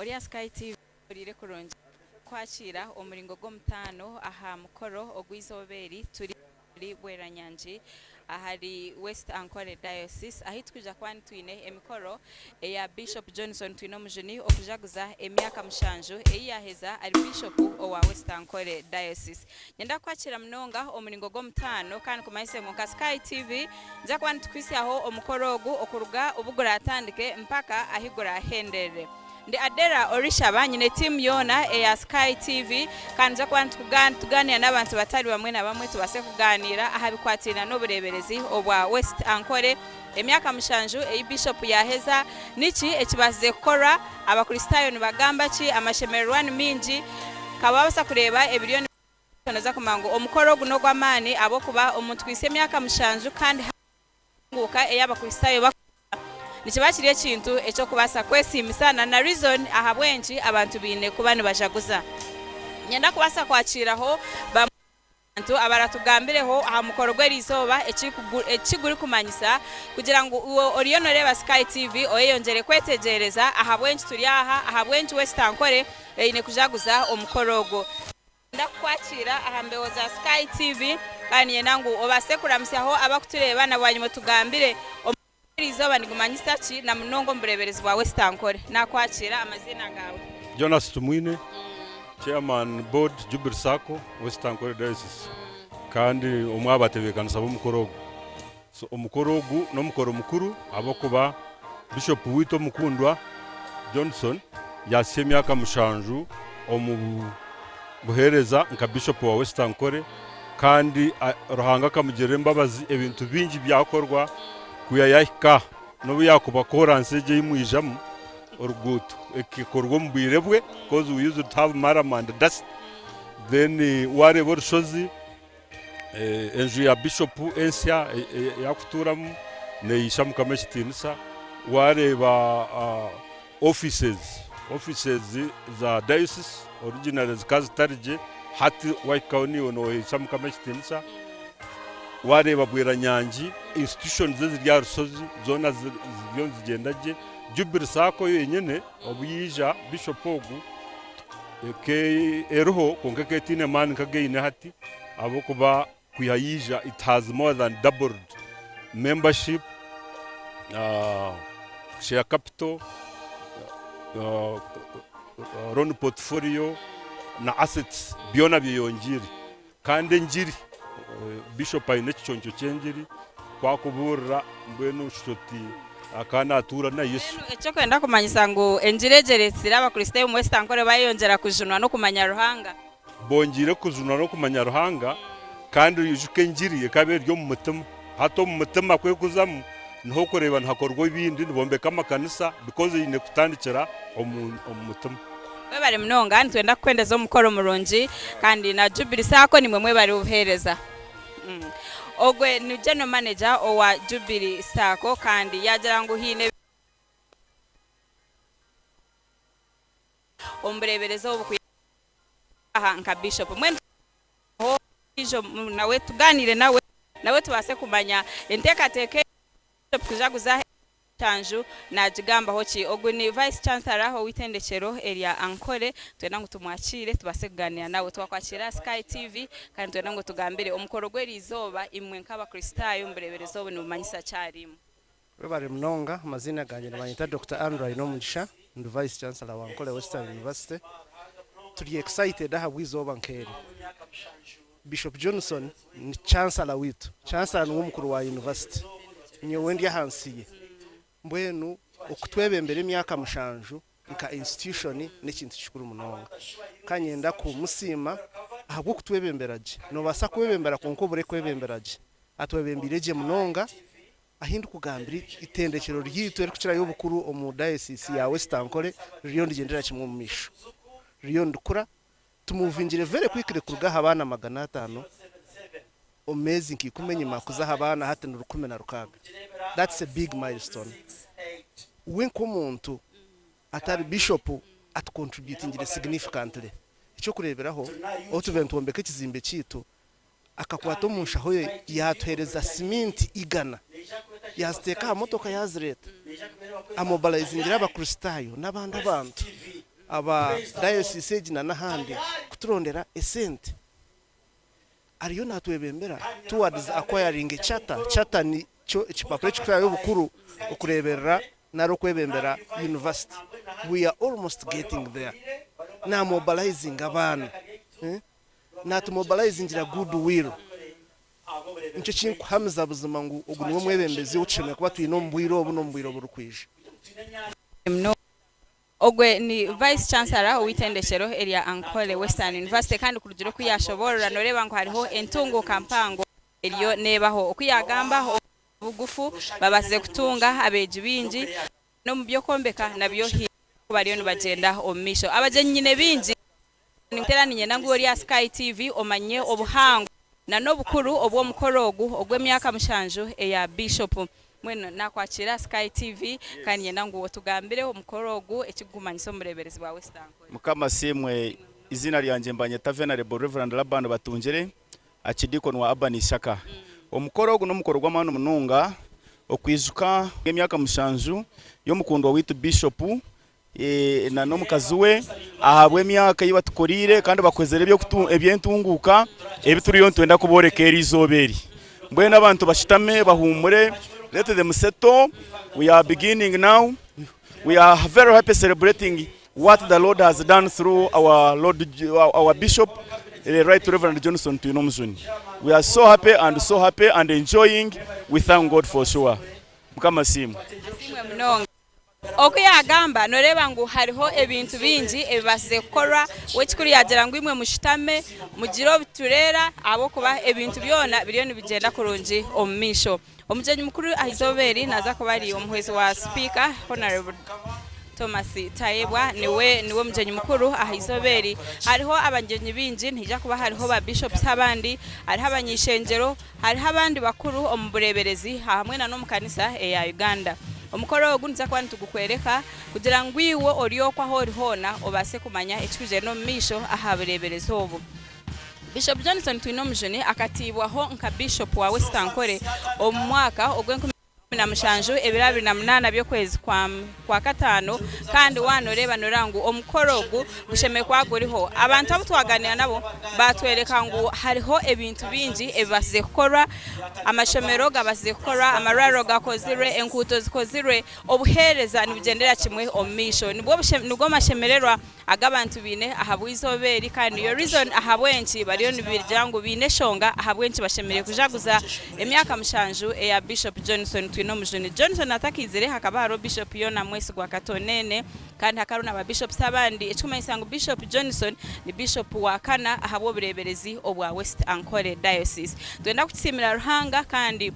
Ori aha Sky TV ohuriire kurungi kukwakiira omuringo gw'omutaano aha mukoro ogw'eizooba eri turi omuri Bweranyangi ahari West Ankole Diocese ahi turikwija kuba nitwine emikoro eya Bishop Johnson Twinomujuni okujaguza emyaka mushanju ei yaaheza ari Bishop owa West Ankole Diocese. Niinyenda kukwakira munonga omuringo gw'omutaano kandi nkumanyise ngu nka Sky TV nituza kuba nitukuhitsyaho omukoro ogu okuruga obu guratandike mpaka ahi gurahenderere. Ndi Adera Orishaba, nyine tiimu yoona eya Sky TV kandi nituza kuba nitugaaniira n'abantu batari bamwe na bamwe tubaase kugaaniira aha bikwatiraine n'obureeberezi obwa West Ankole. Emyaka mushanju ei Bishop yaaheza, niki ekibaasize kukorwa? Abakristaayo nibagamba ki? Amashemererwa ni maingi. Nkaba wabaasa kureeba ebiriyo nibiba kumanya ngu omukoro ogu n'ogw'amaani ahabw'okuba omuntu kuhitsya emyaka mushanju kandi entunguuka ei Abakristaayo bakukora nikiba kiri ekintu eky'okubaasa kwesiimisa na na reason ahabw'enki abantu baine kuba nibajaguza. Niinyenda kubaasa kwakiiraho bamwe aha bantu abaratugambireho aha mukoro gw'eriizooba eki gurikumanyisa kugira ngu iwe oriyo nooreeba Sky TV oyeyongyere kwetegyereza ahabw'enki turi aha, ahabw'enki West Ankole eine kujaguza omukoro ogu. Niinyenda kukwakiira aha mbeho za Sky TV kandi niinyenda ngu obaase kuramutsyaho abakutureeba na bwanyima otugambire omukoro gw'eriizooba nigumanyisa ki na munonga omu bureeberezi bwa West Ankole. Naakwakiira, amaziina gaawe? Jonas Tumwine, Chairman Board Jubilee Sacco, West Ankole Diocese kandi omwe aha batebeekanisa b'omukoro ogu. So omukoro ogu n'omukoro mukuru ahabw'okuba Bishop waitu omukundwa Johnson yaahitsya emyaka mushanju omu buheereza nka Bishop wa West Ankole kandi Ruhanga akamugirira embabazi ebintu bingi byakorwa kwiha yaahika n'obu yaakuba koransi egi ei mwijamu oruguuto ekakorwa omu bwire bwe because we used to have murram and dust then waareeba orushozi Enju ya bishopu ensya ei arikutuuramu neehaisa Mukama ekitiinisa. Waareeba offices, offices za diocese originally zikaba zitari gye, hati waahikaho naiwe noohaisa Mukama ekitiinisa. Waareeba Bweranyangi, institutions eziri aha rushozi zoona ziriyo nizigyenda gye. Jubilee Sacco yenyine obu yaija bishopu ogu, Eriho kwonka ekaba etaine maani nk'agu eine hati ahabw'okuba kwiha yaija it has more than doubled membership, share capital, loan portfolio na assets byona byeyongyeire. Kandi engiri, Bishop aine ekiconco ky'engiri, ku akubuurira mbwenu oshusha oti akaba naatuura na Yesu. Mbwenu eki orikwenda kumanyisa ngu engiri egi ereetsire Abakristaayo omu West Ankole baayeyongyera kujunwa n'okumanya Ruhanga? Bongyeire kujunwa n'okumanya Ruhanga, kandi oijuke engiri ekaba eri omu mutima. Hati omu mutima ku erikuzamu, niho orikureeba nihakorwa ebindi, nibombeka amakanisa because eine kutandikira omu mutima. Mwebare munonga nitwenda kukwendeza omukoro murungi kandi na Jubilee Sacco nimwe mwebare obuhereza. Ogwe ni General Manager owa Jubilee Sacco kandi yagira ngu haine omu bureeberezi obu aha nka Bishop. Mbwenu ondiijo nawe tugaaniire nawe nawe tubaase kumanya enteekateeka Bishop kujaguza Kyanju naagigambaho ki? Ogu ni Vice Chancellor ow'eitendekyero erya Ankole. Nitwenda ngu tumwakiire tubaase kugaaniira nawe. Twakwakiira aha Sky TV kandi nitwenda ngu otugambire omukoro gw'eriizooba imwe nk'Abakristaayo mubureeberezi obu nibumanyisa ki ahariimwe? Webare munonga, amaziina gangye nibanyeta Dokita Andrew Ainomugisha, ndi Vice Chancellor wa Ankole Western University. Turi excited ahabw'eizooba nk'eri. Bishop Johnson ni Chancellor waitu. Chancellor niwe mukuru wa University. Nyowe ndi ahansi ye. Mbwenu okutwebembera emyaka mushanju nka institution n'ekintu kikuru munonga. Ka nyenda kumusiima ahabw'okutwebembera gye. Nobaasa kwebembera kwonka obure kwebembera gye. Atwebembeire gye munonga ahi ndikugambira eitendekyero ryaitu eririkukirayo obukuru omu Diocese ya West Ankole ririyo nirigyendera kimwe omu maisho. Ririyo nirikura Tumuvingire very quickly kuruga aha baana 500 omu meezi nka ikumi enyima kuza aha baana hati ni 16. That's a big milestone. We nk'omuntu atari bishop atucontributingire significantly. Eky'okureeberaho, obu tubaire nitwombeka ekizimbe kyaitu, akakwata omu nshaho ye yaatuheereza siminti igana, yaaziteeka aha motoka yaazireeta. Amobilizingire Abakristaayo n'abandi abantu. aba diocese egi na n'ahandi kuturondera esente. Ariyo natwebembera towards acquiring a charter. Charter nikyo ekipapura ekirikukirayo obukuru okureeberera nari okwebembera university. We are almost getting there. Na mobilizinga abaana, natumobilizingira good will. Nikyo kinkuhamiza buzima ngu ogu niwe mwebembezi ou tushemereire kuba twine omu bwire obu n'omu bwire oburikwija. Ogwe ni Vice Chancellor ow'eitendekyero erya Ankole Western University kandi kurugiirira oku yaashoboorora nooreeba ngu hariho entunguuka mpango eriyo neebaho. Oku yaagamba omu bugufu babaasize kutunga abeegi baingi n'omu by'okwombeka nabyo haine oku bariyo nibagyenda omu maisho. Abagyenyi nyine baingi Ninteera niinyenda ngu iwe ori aha Sky TV omanye obuhango na n'obukuru obw'omukoro ogu ogw'emyaka mushanju eya Bishop. Mbwenu naakwakiira aha Sky TV kandi niinyenda ngu otugambire omukoro ogu ekirikukumanyisa omu bureeberezi bwa West Ankole. Mukama asiimwe, eiziina ryangye mbanyeta Venerable Rev. Laban Batungire, Archdeacon wa Urban Ishaka. Omukoro ogu n'omukoro gw'amaani munonga okwijuka emyaka mushanju y'omukundwa waitu Bishop na n'omukazi we ahabw'emyaka ei batukoreire kandi bakozire eby'entunguuka ebi turiyo nitwenda kubooreka eri izooba eri. Mbwenu abantu bashutame bahuumure, let them settle, we are beginning now, we are very happy celebrating what the Lord has done through our Lord, our Bishop, the Right Reverend Johnson Twinomujuni. We are so happy and so happy and enjoying, we thank God for sure. Mukama asiimwe. Asiimwe munonga. Oku yaagamba, nooreeba ngu hariho ebintu bingi ebibaasize kukorwa. We ekikuru yaagira ngu imwe mushutame mugire obutureera ahabw'okuba ebintu byona biriyo nibigyenda kurungi omu maisho. Omugyenyi mukuru aha izooba eri naaza kuba ari omuhwezi wa sipiika Hon. Thomas Tayebwa niwe niwe mugyenyi mukuru aha izooba eri. Hariho abagyenyi baingi, nihaija kuba hariho ba bishops abandi, hariho abanyeishengyero, Hariho abandi bakuru omu bureeberezi hamwe na n'omu kanisa eya Uganda. Omukoro ogu nituza kuba nitugukwereka kugira ngu iwe ori okwo ahu ori hoona obaase kumanya ekirikugyenda omu maisho aha bureeberezi obu. Bishop Johnson Twinomujuni akatiibwaho nka Bishop wa West Ankole omu mwaka ogw'enkumi 17 ebiro 28 by'okwezi kwa kwa kataano kandi waaba noreeba noreeba ngu omukoro ogu gushemereire kuba guriho. Abantu abu twaganiira nabo baatworeka ngu hariho ebintu bingi ebibaasize kukorwa, amashomero gabaasize kukorwa, amarwariro gakozirwe, enguuto zikozirwe, obuheereza nibugyendera kimwe omu maisho. Nibwo nibwo mashemererwa agu abantu baine ahabw'eizooba eri kandi niyo reason ahabw'enki bariyo nibigira ngu baine eshonga ahabw'enki bashemereire kujaguza emyaka mushanju eya Bishop Johnson Twinomujuni. Johnson atakaizire hakaba hariho Bishop Yona Mwesigwa Katonene kandi hakaba hariho na ba Bishops abandi ekikumanyisa ngu Bishop Johnson ni Bishop wa kana ahabw'obureeberezi obwa West Ankole Diocese. Nitwenda kukisiimira Ruhanga kandi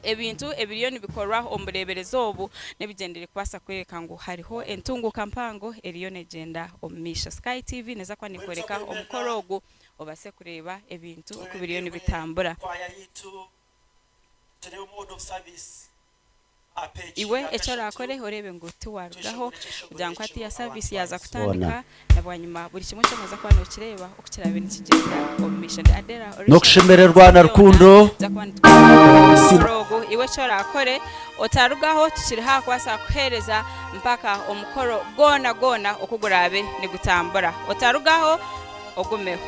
Ebintu ebiriyo nibikorwa omu bureeberezi obu n'ebigyendereire kubaasa kworeka ngu hariho entunguuka mpango eriyo neegyenda omu maisho. Sky TV neeza kuba neekworeka omukoro ogu obaase kureeba ebintu oku biriyo nibitambura. Iwe eki oraakore oreebe ngu tiwaarugaho kugira ngu hatiiya saviisi yaaza kutandika na bwanyima buri kimwe kyona oza kuba nookireeba oku kiraabe nikigyenda omu maisho. Ndi Adela Richard N'okushemererwa na rukundo. Tuza kuba nitukureetera omukoro ogu. Iwe eki oraakore otarugaho tukiri aha kubaasa kukuheereza mpaka omukoro gwona gwona oku guraabe nigutambura. Otarugaho ogumeho.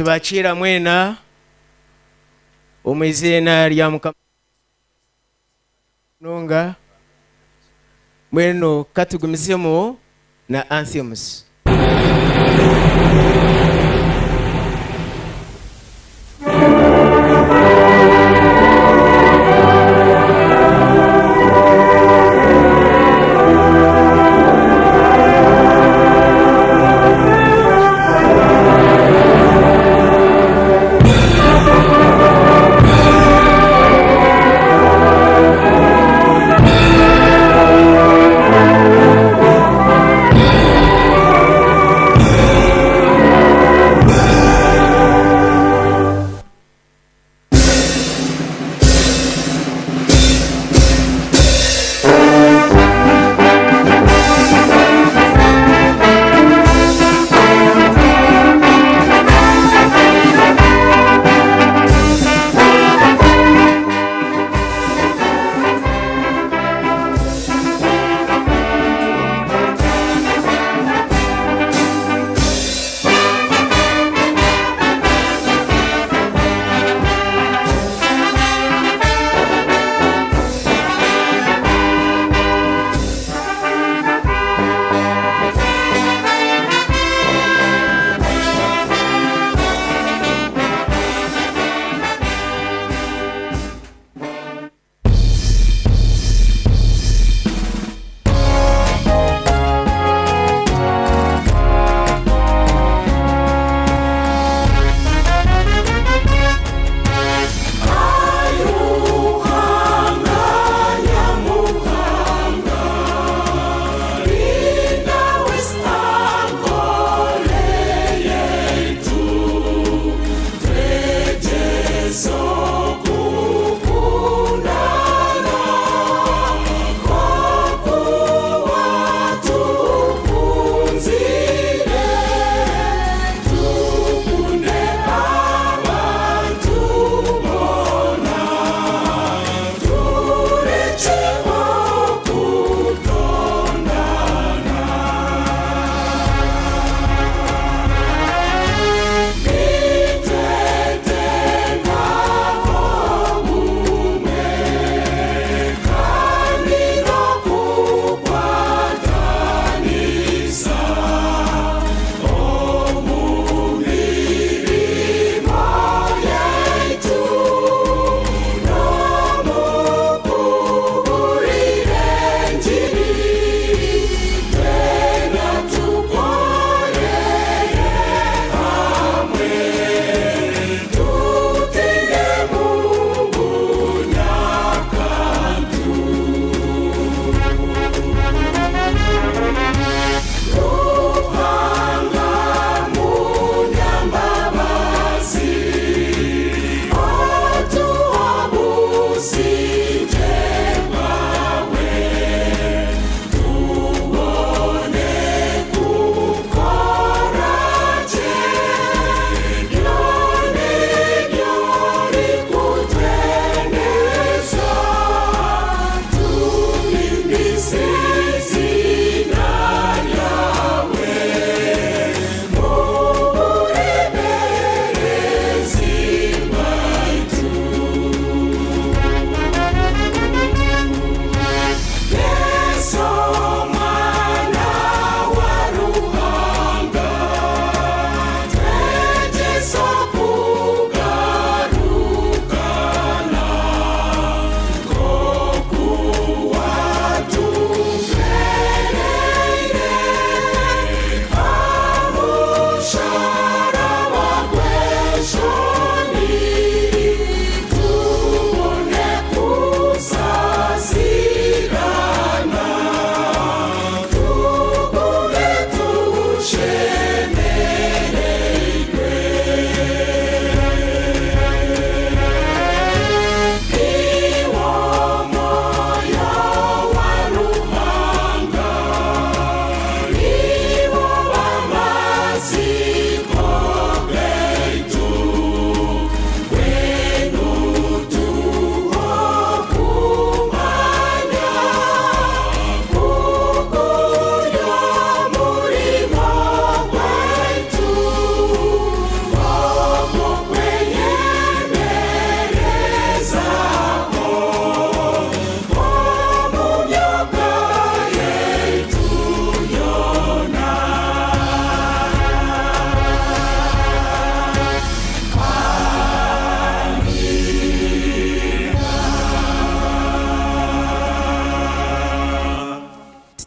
Nitubakiira mwena omu iziina rya Mukama munonga. Mbwenu katugumizemu na anthems.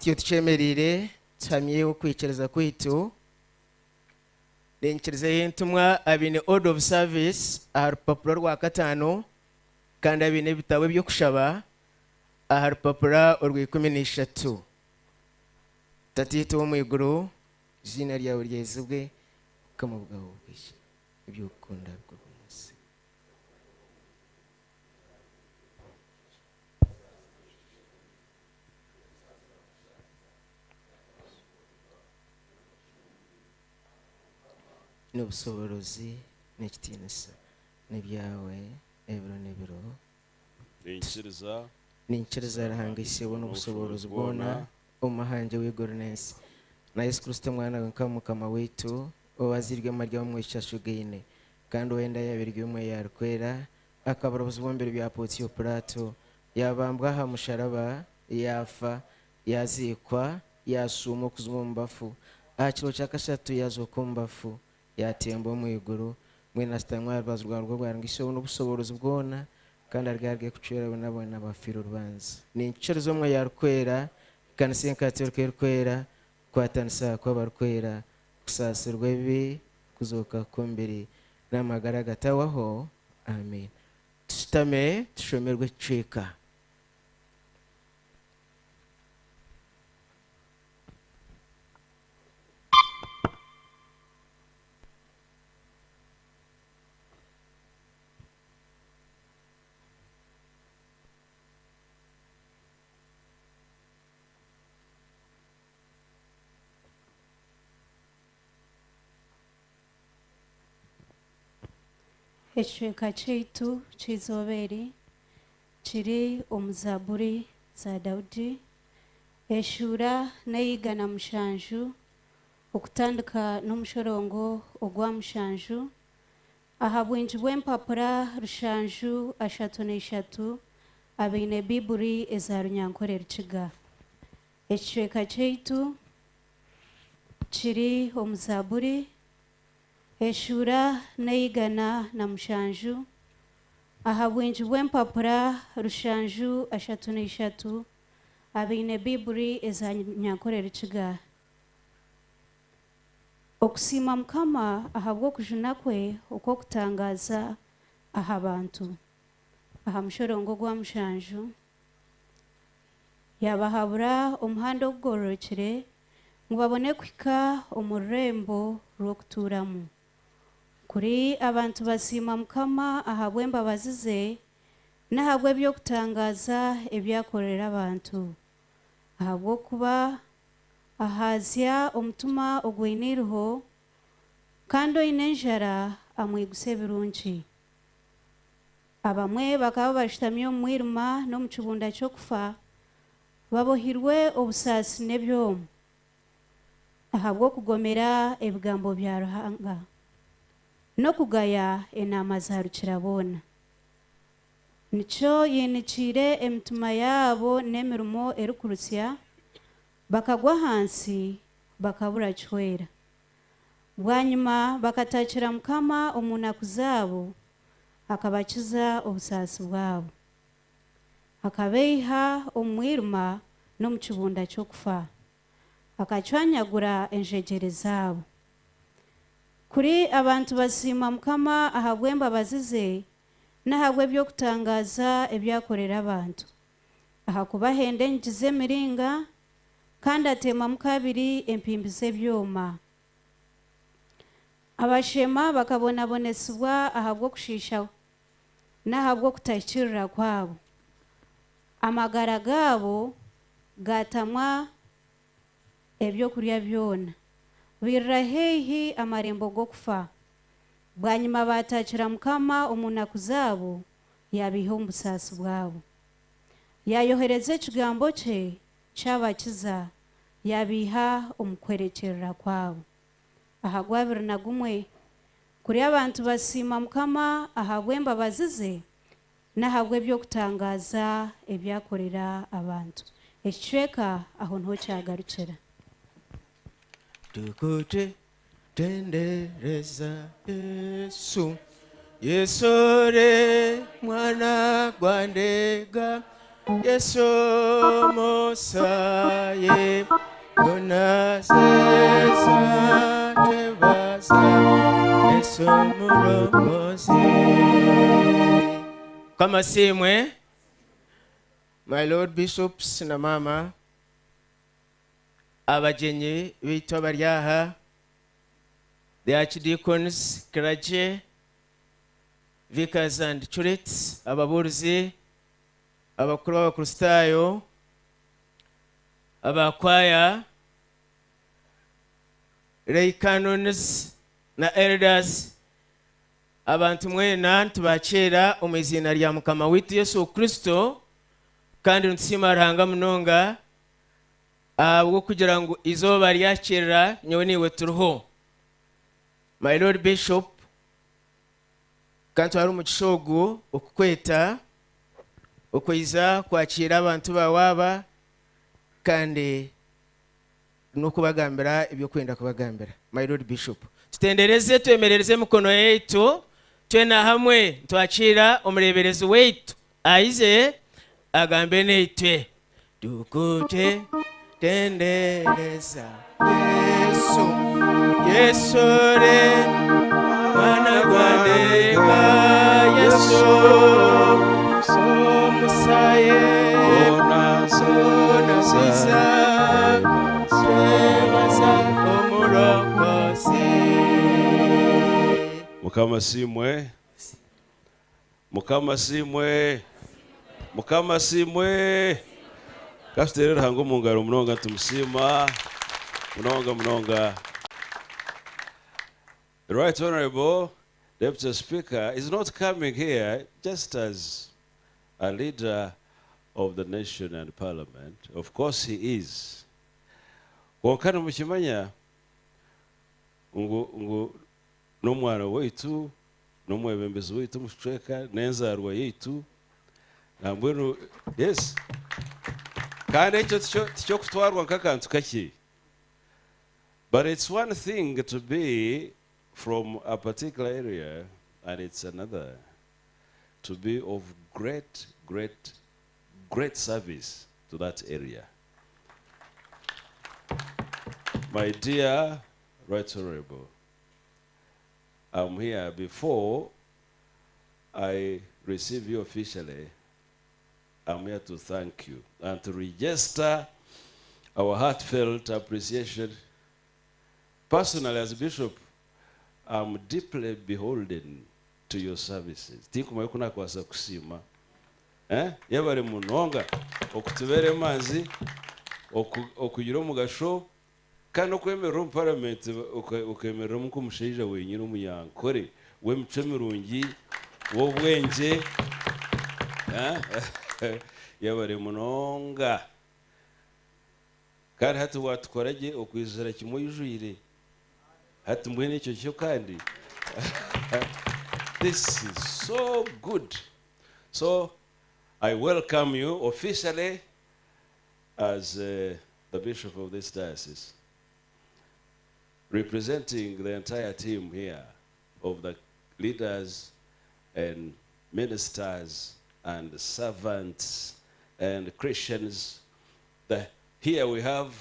Tutyo tukyemereire tuhamye okwikiriza kwaitu. Niinyikiriza ey'entumwa abaine order of service aha rupapura rwa kataano kandi abaine ebitabo eby'okushaba aha rupapura orw'ikumi n'ishatu. Tataitwe ow'omu iguru, eiziina ryawe ryezibwe, Obukama bwawe bwije, ebi orikukunda bikorwe omu nsi. N'obusoboorozi n'ekitiinisa n'ebyawe ebiro n'ebiro. Niinyikiriza. Niinyikiriza Ruhanga Ishebo n'obusoboorozi bwona, Omuhangi w'eiguru n'ensi, na Yesu Kristo Omwana we nka Mukama waitu, owaazairwe Mariya w'omwishiki ashugaine, kandi ow'enda yaabirwe Omwoyo Arikwera, akabura obuzibu omu biro bya Pontio Pilaato, yaabambwa aha musharaba, yaafa, yaaziikwa, yaashuuma okuzimu omu bafu, aha kiro kya kashatu yaazooka omu bafu, yaatemba omu iguru, mbwenu ashutami aha rubaju rwa rurwo rwa Ruhanga Ishe ow'obusoboorozi bwona, kandi aryagaruka kucwera boona abafiire orubanja. Niinyikiriza Omwoyo Arikwera, Ekanisa Enkatolika Erikwera, kukwatanisa kw'abarikwera, kusaasirwa ebibi, kuzooka kw'omubiri, n'amagara agatahwaho. Amiina. Tushutame tushomerwe ekicweka. Ekicweka kyaitu ky'eizooba eri kiri omu Zaaburi za Daudi, eshuura n'eya 107 okutandika n'omushorongo ogwa mushanju, aha bwingi bw'empapura 733 abaine Baiburi eza Runyankore Rukiga. Ekicweka kyaitu kiri omu Zaaburi, eshuura n'eya 107, aha bwingi bw'empapura 733 abaine Baiburi eza Runyankore Rukiga. Okusiima Mukama ahabw'okujuna kwe okw'okutangaaza aha bantu. Aha mushorongo ogwa mushanju, yaabahabura omuhanda ogugororokire ngu babone kuhika omu rurembo rw'okutuuramu. Kuri abantu basiima Mukama ahabw'embabazi ze n'ahabw'eby'okutangaaza ebi akorera abantu, ahabw'okuba ahaazya omutima ogwine eiriho, kandi oine enjara amwigusa ebirungi. Abamwe bakaba bashutami omu mwirima n'omu kibunda ky'okufa, babohirwe obusaasi n'ebyoma, ahabw'okugomera ebigambo bya Ruhanga n'okugaya enaama za Rukiraboona. Nikyo yainikiire emitima yaabo n'emirimo erikurusya, bakagwa ahansi bakabura kihwera. Bwanyima bakatakira Mukama omu naku zaabo, akabakiza obusaasi bwabo. Akabaiha omu mwirima n'omu kibunda ky'okufa, akacwanyagura enjegyere zaabo. Kuri abantu basiima Mukama ahabw'embabazi ze n'ahabw'eby'okutangaaza ebi akorera abantu, ahakuba ahenda enyigi z'emiringa, kandi ateemamu kabiri empimbi z'ebyoma. Abashema bakabonabonesibwa ahabw'okushiisha n'ahabw'okutahikiirira kwabo, amagara gaabo gaatamwa ebyokurya byona, bairira haihi amarembo g'okufa. Bwanyima baatakira Mukama omu naku zaabo, yaabaiha omu busaasi bwabo. Yaayohereza ekigambo kye, kyabakiza, yaabaiha omu kuhwerekyerera kwabo. Aha gwabiri na gumwe, kuri abantu basiima Mukama ahabw'embabazi ze n'ahabw'eby'okutangaaza ebi akorera abantu. Ekicweka aho niho kyagarukira. Tukute tendereza Yesu, Yesu ore mwana gwa ndega. Yesu musaye gunasesa twebaza Yesu murokozi. Kama simwe, my lord bishops na mama, abagyenyi baitu abari aha, the archdeacons, clergy, vicars and curates, ababuurizi, abakuru b'Abakristaayo, abakwaya, lay canons na elders, abantu mwena nitubakiira omu iziina rya Mukama waitu Yesu Kristo, kandi nitusiima Ruhanga munonga ahabw'okugira ngu eizooba ryakirira nyowe naiwe turiho. My Lord Bishop, ka ntware omugisha ogu okukweta okwija kwakiira abantu baawe aba kandi n'okubagambira eby'okwenda kubagambira. My Lord Bishop, tutendereze twemerereze emikono yaitu twena hamwe nitwakiira omureeberezi waitu aize agambe naitwe. Tukute tendereza Yesu, Yesu re mwana gwandeka Yesu, omusaye onasiza twebaza omurokozi. Mukama simwe, Mukama simwe, Mukama simwe. Katuteere Ruhanga omu ngaro munonga nitumusiima munonga munonga. The Right Honorable Deputy Speaker is not coming here just as a leader of the nation and parliament. Of course he is. Kwonka nimukimanya ngu ngu n'omwana waitu, n'omwebembezi waitu omu kicweka, n'enzaarwa yaitu. Nambwenu, yes. Kandi ekyo tiky'okutwarwa nk'akantu kakye. But it's one thing to be from a particular area, and it's another to be of great, great, great service to that area. My dear Right Honorable, I'm here before I receive you officially. I'm here to thank you and to register our heartfelt appreciation. Personally, as bishop, I'm deeply beholden to your services. Tinkumanya oku nakubaasa kusiima. Eh? Yebare munonga okutubeera emanzi, okugira omugasho, kandi n'okwemerera omu parliament okemereramu nk'omushaija wenyine omunyankore w'emicwe mirungi, w'obwengye. Eh? Yebare munonga. Kandi hati watukora gye okwizira kimwe oijwire. Hati mbwenu ekyo kyo kandi. This is so good. So I welcome you officially as the bishop of this diocese, representing the entire team here of the leaders and ministers and servants and Christians. Here we have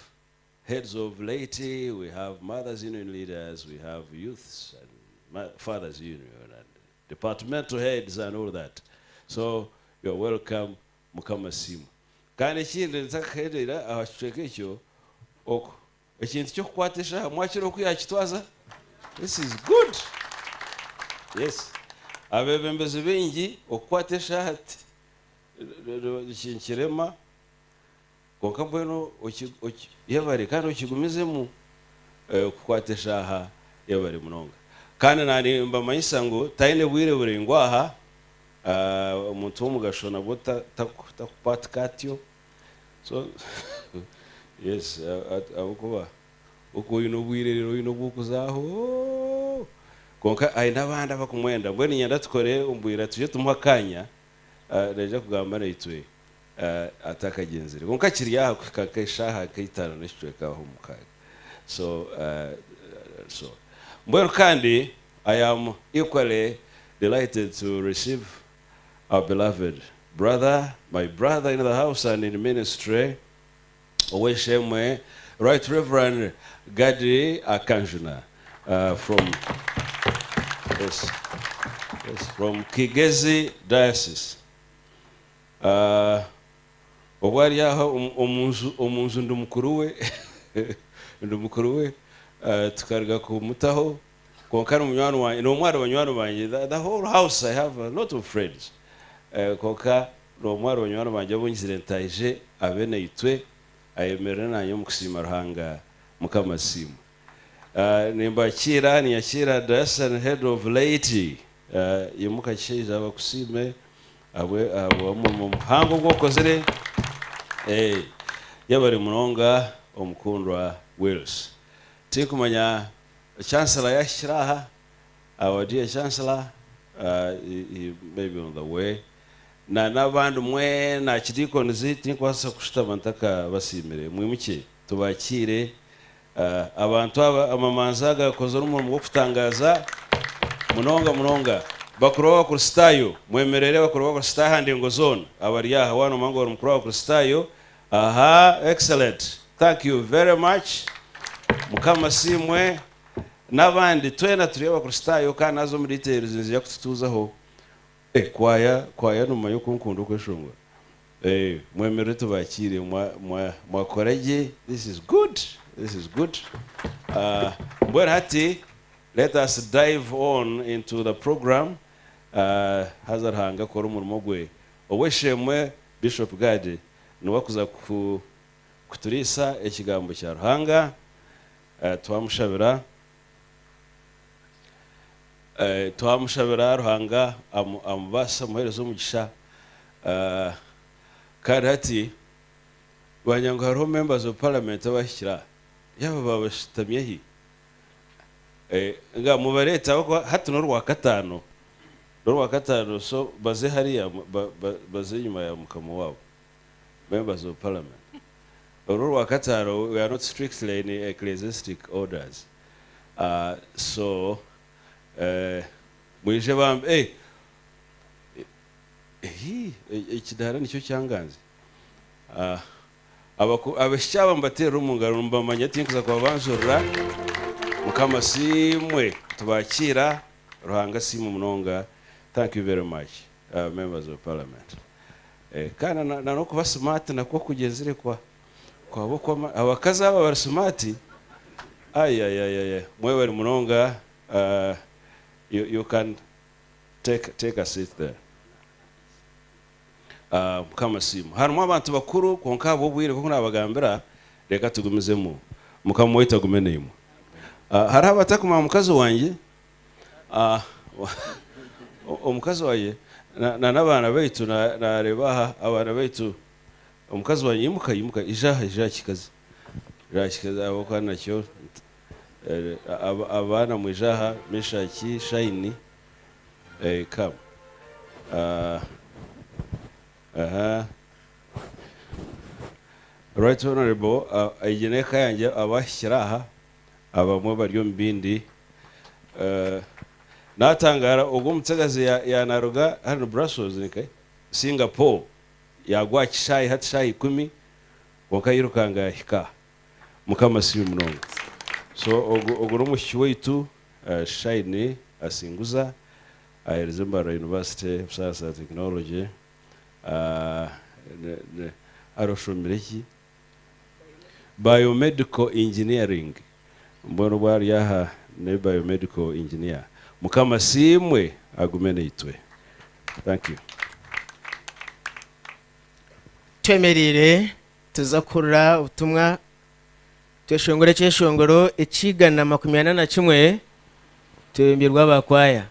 heads of laity, we have mothers union leaders, we have youths and fathers union and departmental heads and all that. So you're welcome, Mukama Simu. Kandi ekindi ntakaherera aha kicweka ekyo, ekintu ky'okukwata eshaaha mwakira oku yakitwaza. This is good. Yes. Abebembezi baingi okukwata eshaaha kirema, kwonka mbwenu yebare kandi okigumizemu okukwata eshaaha, yebare munonga. Kandi nani mbamanyisa ngu taine bwire buraingwa aha, omuntu w'omugasho nabwo takupatika atyo. So yes, ahabw'okuba oku oine obwire rero oine obw'okuzaaho. Kwonka aine abandi abakumwenda. Mbwenu niinyenda tukore omu bwire tuje tumuhe akanya, naija kugamba naitwe atakagyenzire. Kwonka kiri aha kuhika nk'eshaaha nk'eitaano n'ekicweka aho mukaaga. So mbwenu kandi I am equally delighted to receive our beloved brother, my brother in the house and in ministry, Oweshemwe, Right Reverend Gadi Akanjuna from yes, yes, from Kigezi Diocese. Obu ari aho omunju ndi mukuru we ndi mukuru we tukaruga kumutaho konka ni munywani wanje ni omwe ahari banywani bangye. The whole house, I have a lot of friends, konka ni omwe ahari banywani bangye abu ngizire ntaije abe naitwe ayemerere nanye omu kusiima Ruhanga. Mukama asiimwe. Nimbakiira ninyakira diocesan head of laity, imuka kishaija abakusiime abwe ahabw'omurimo muhango ogu okozire. Yabari munonga omukundwa Wills. Tinkumanya chancellor yahikire aha. Our dear chancellor, he may be on the way, na n'abandi mwena archdeacons. Tinkubaasa kushutama ntakabasiimire. Mwimuke tubakiire. Abantu aba amamanzi aga gakozire omurimo gw'okutangaza munonga munonga. Bakuru b'Abakristaayo mwemerere, bakuru b'Abakristaayo aha ndengo zoona abari aha. Wano mangu ori mukuru w'Abakristaayo aha. Excellent, thank you very much. Mukama asiimwe. N'abandi twena turi Abakristaayo kandi naza omu details nzija kututuuzaho. Kwaya, kwaya nomanya oku nkunda okweshongora. Mwemerere tubakiire. Mwakora gye. This is good, this is good. Mbwenu hati let us dive on into the program. Haza Ruhanga akora omurimo gwe. Oweshemwe Bishop Gadi niwe akuza kuturiisa ekigambo kya Ruhanga. Twamushabira Ruhanga amubaasa amuheereza omugisha. Kandi hati banyangu hariho members of parliament abahikira yaba babashitamyehi nga mubareeta hati n'orwakataano, n'orwakataano, so baze hariya baze enyuma ya mukama wabo. Members of parliament, oru orwakataano, we are not strictly in ecclesiastic orders, so mwije bambe. Ekidara nikyo kyanganze. Abashiki aba mbaterera omu ngaro mbamanya, tinkuza kubabanjurira. Mukama asiimwe. Tubakiira. Ruhanga asiimwe munonga. Thank you very much, members of parliament. Kandi na n'okuba smart nakwo kugenzire kwa kwabo kwama abakazi aba bari smart. Ay ay ay ay, mwebare munonga. You can take a seat there. Mukama asiimwe. Harimu abantu bakuru konka abo obwire kuko nabagambira reka tugumizemu. Mukama waitu agume naimwe. Hariho abatakumanya mukazi wangye, omukazi wangye na n'abaana baitu. Nareeba aha abaana baitu. Omukazi wangye, imuka, imuka, ija aha, ija kikazi, ija kikazi ahabw'okuba nakyo abaana mwija aha. Meshaki, Shaini, come. Aha, right honorable, egi n'eka yangye abahikire aha, abamwe bari omu bindi. Natangara ogwo omutsigazi yanaruga hano Brussels nike Singapore, yagwa kishayi hati shayi 10 konka yirukanga yahika. Mukama asiimwe munonga. So ogwo n'omushiki waitu, Shaini Asinguza, ahereza Mbarara University of Science and Technology. Aroshomire ki? Biomedical engineering. Mbona bwari aha ne biomedical engineer. Mukama asiimwe, agume naitwe. Thank you. Twemerire tuza kurura ubutumwa tweshongore kyeshongoro ekigana 41 twembirwa abakwaya.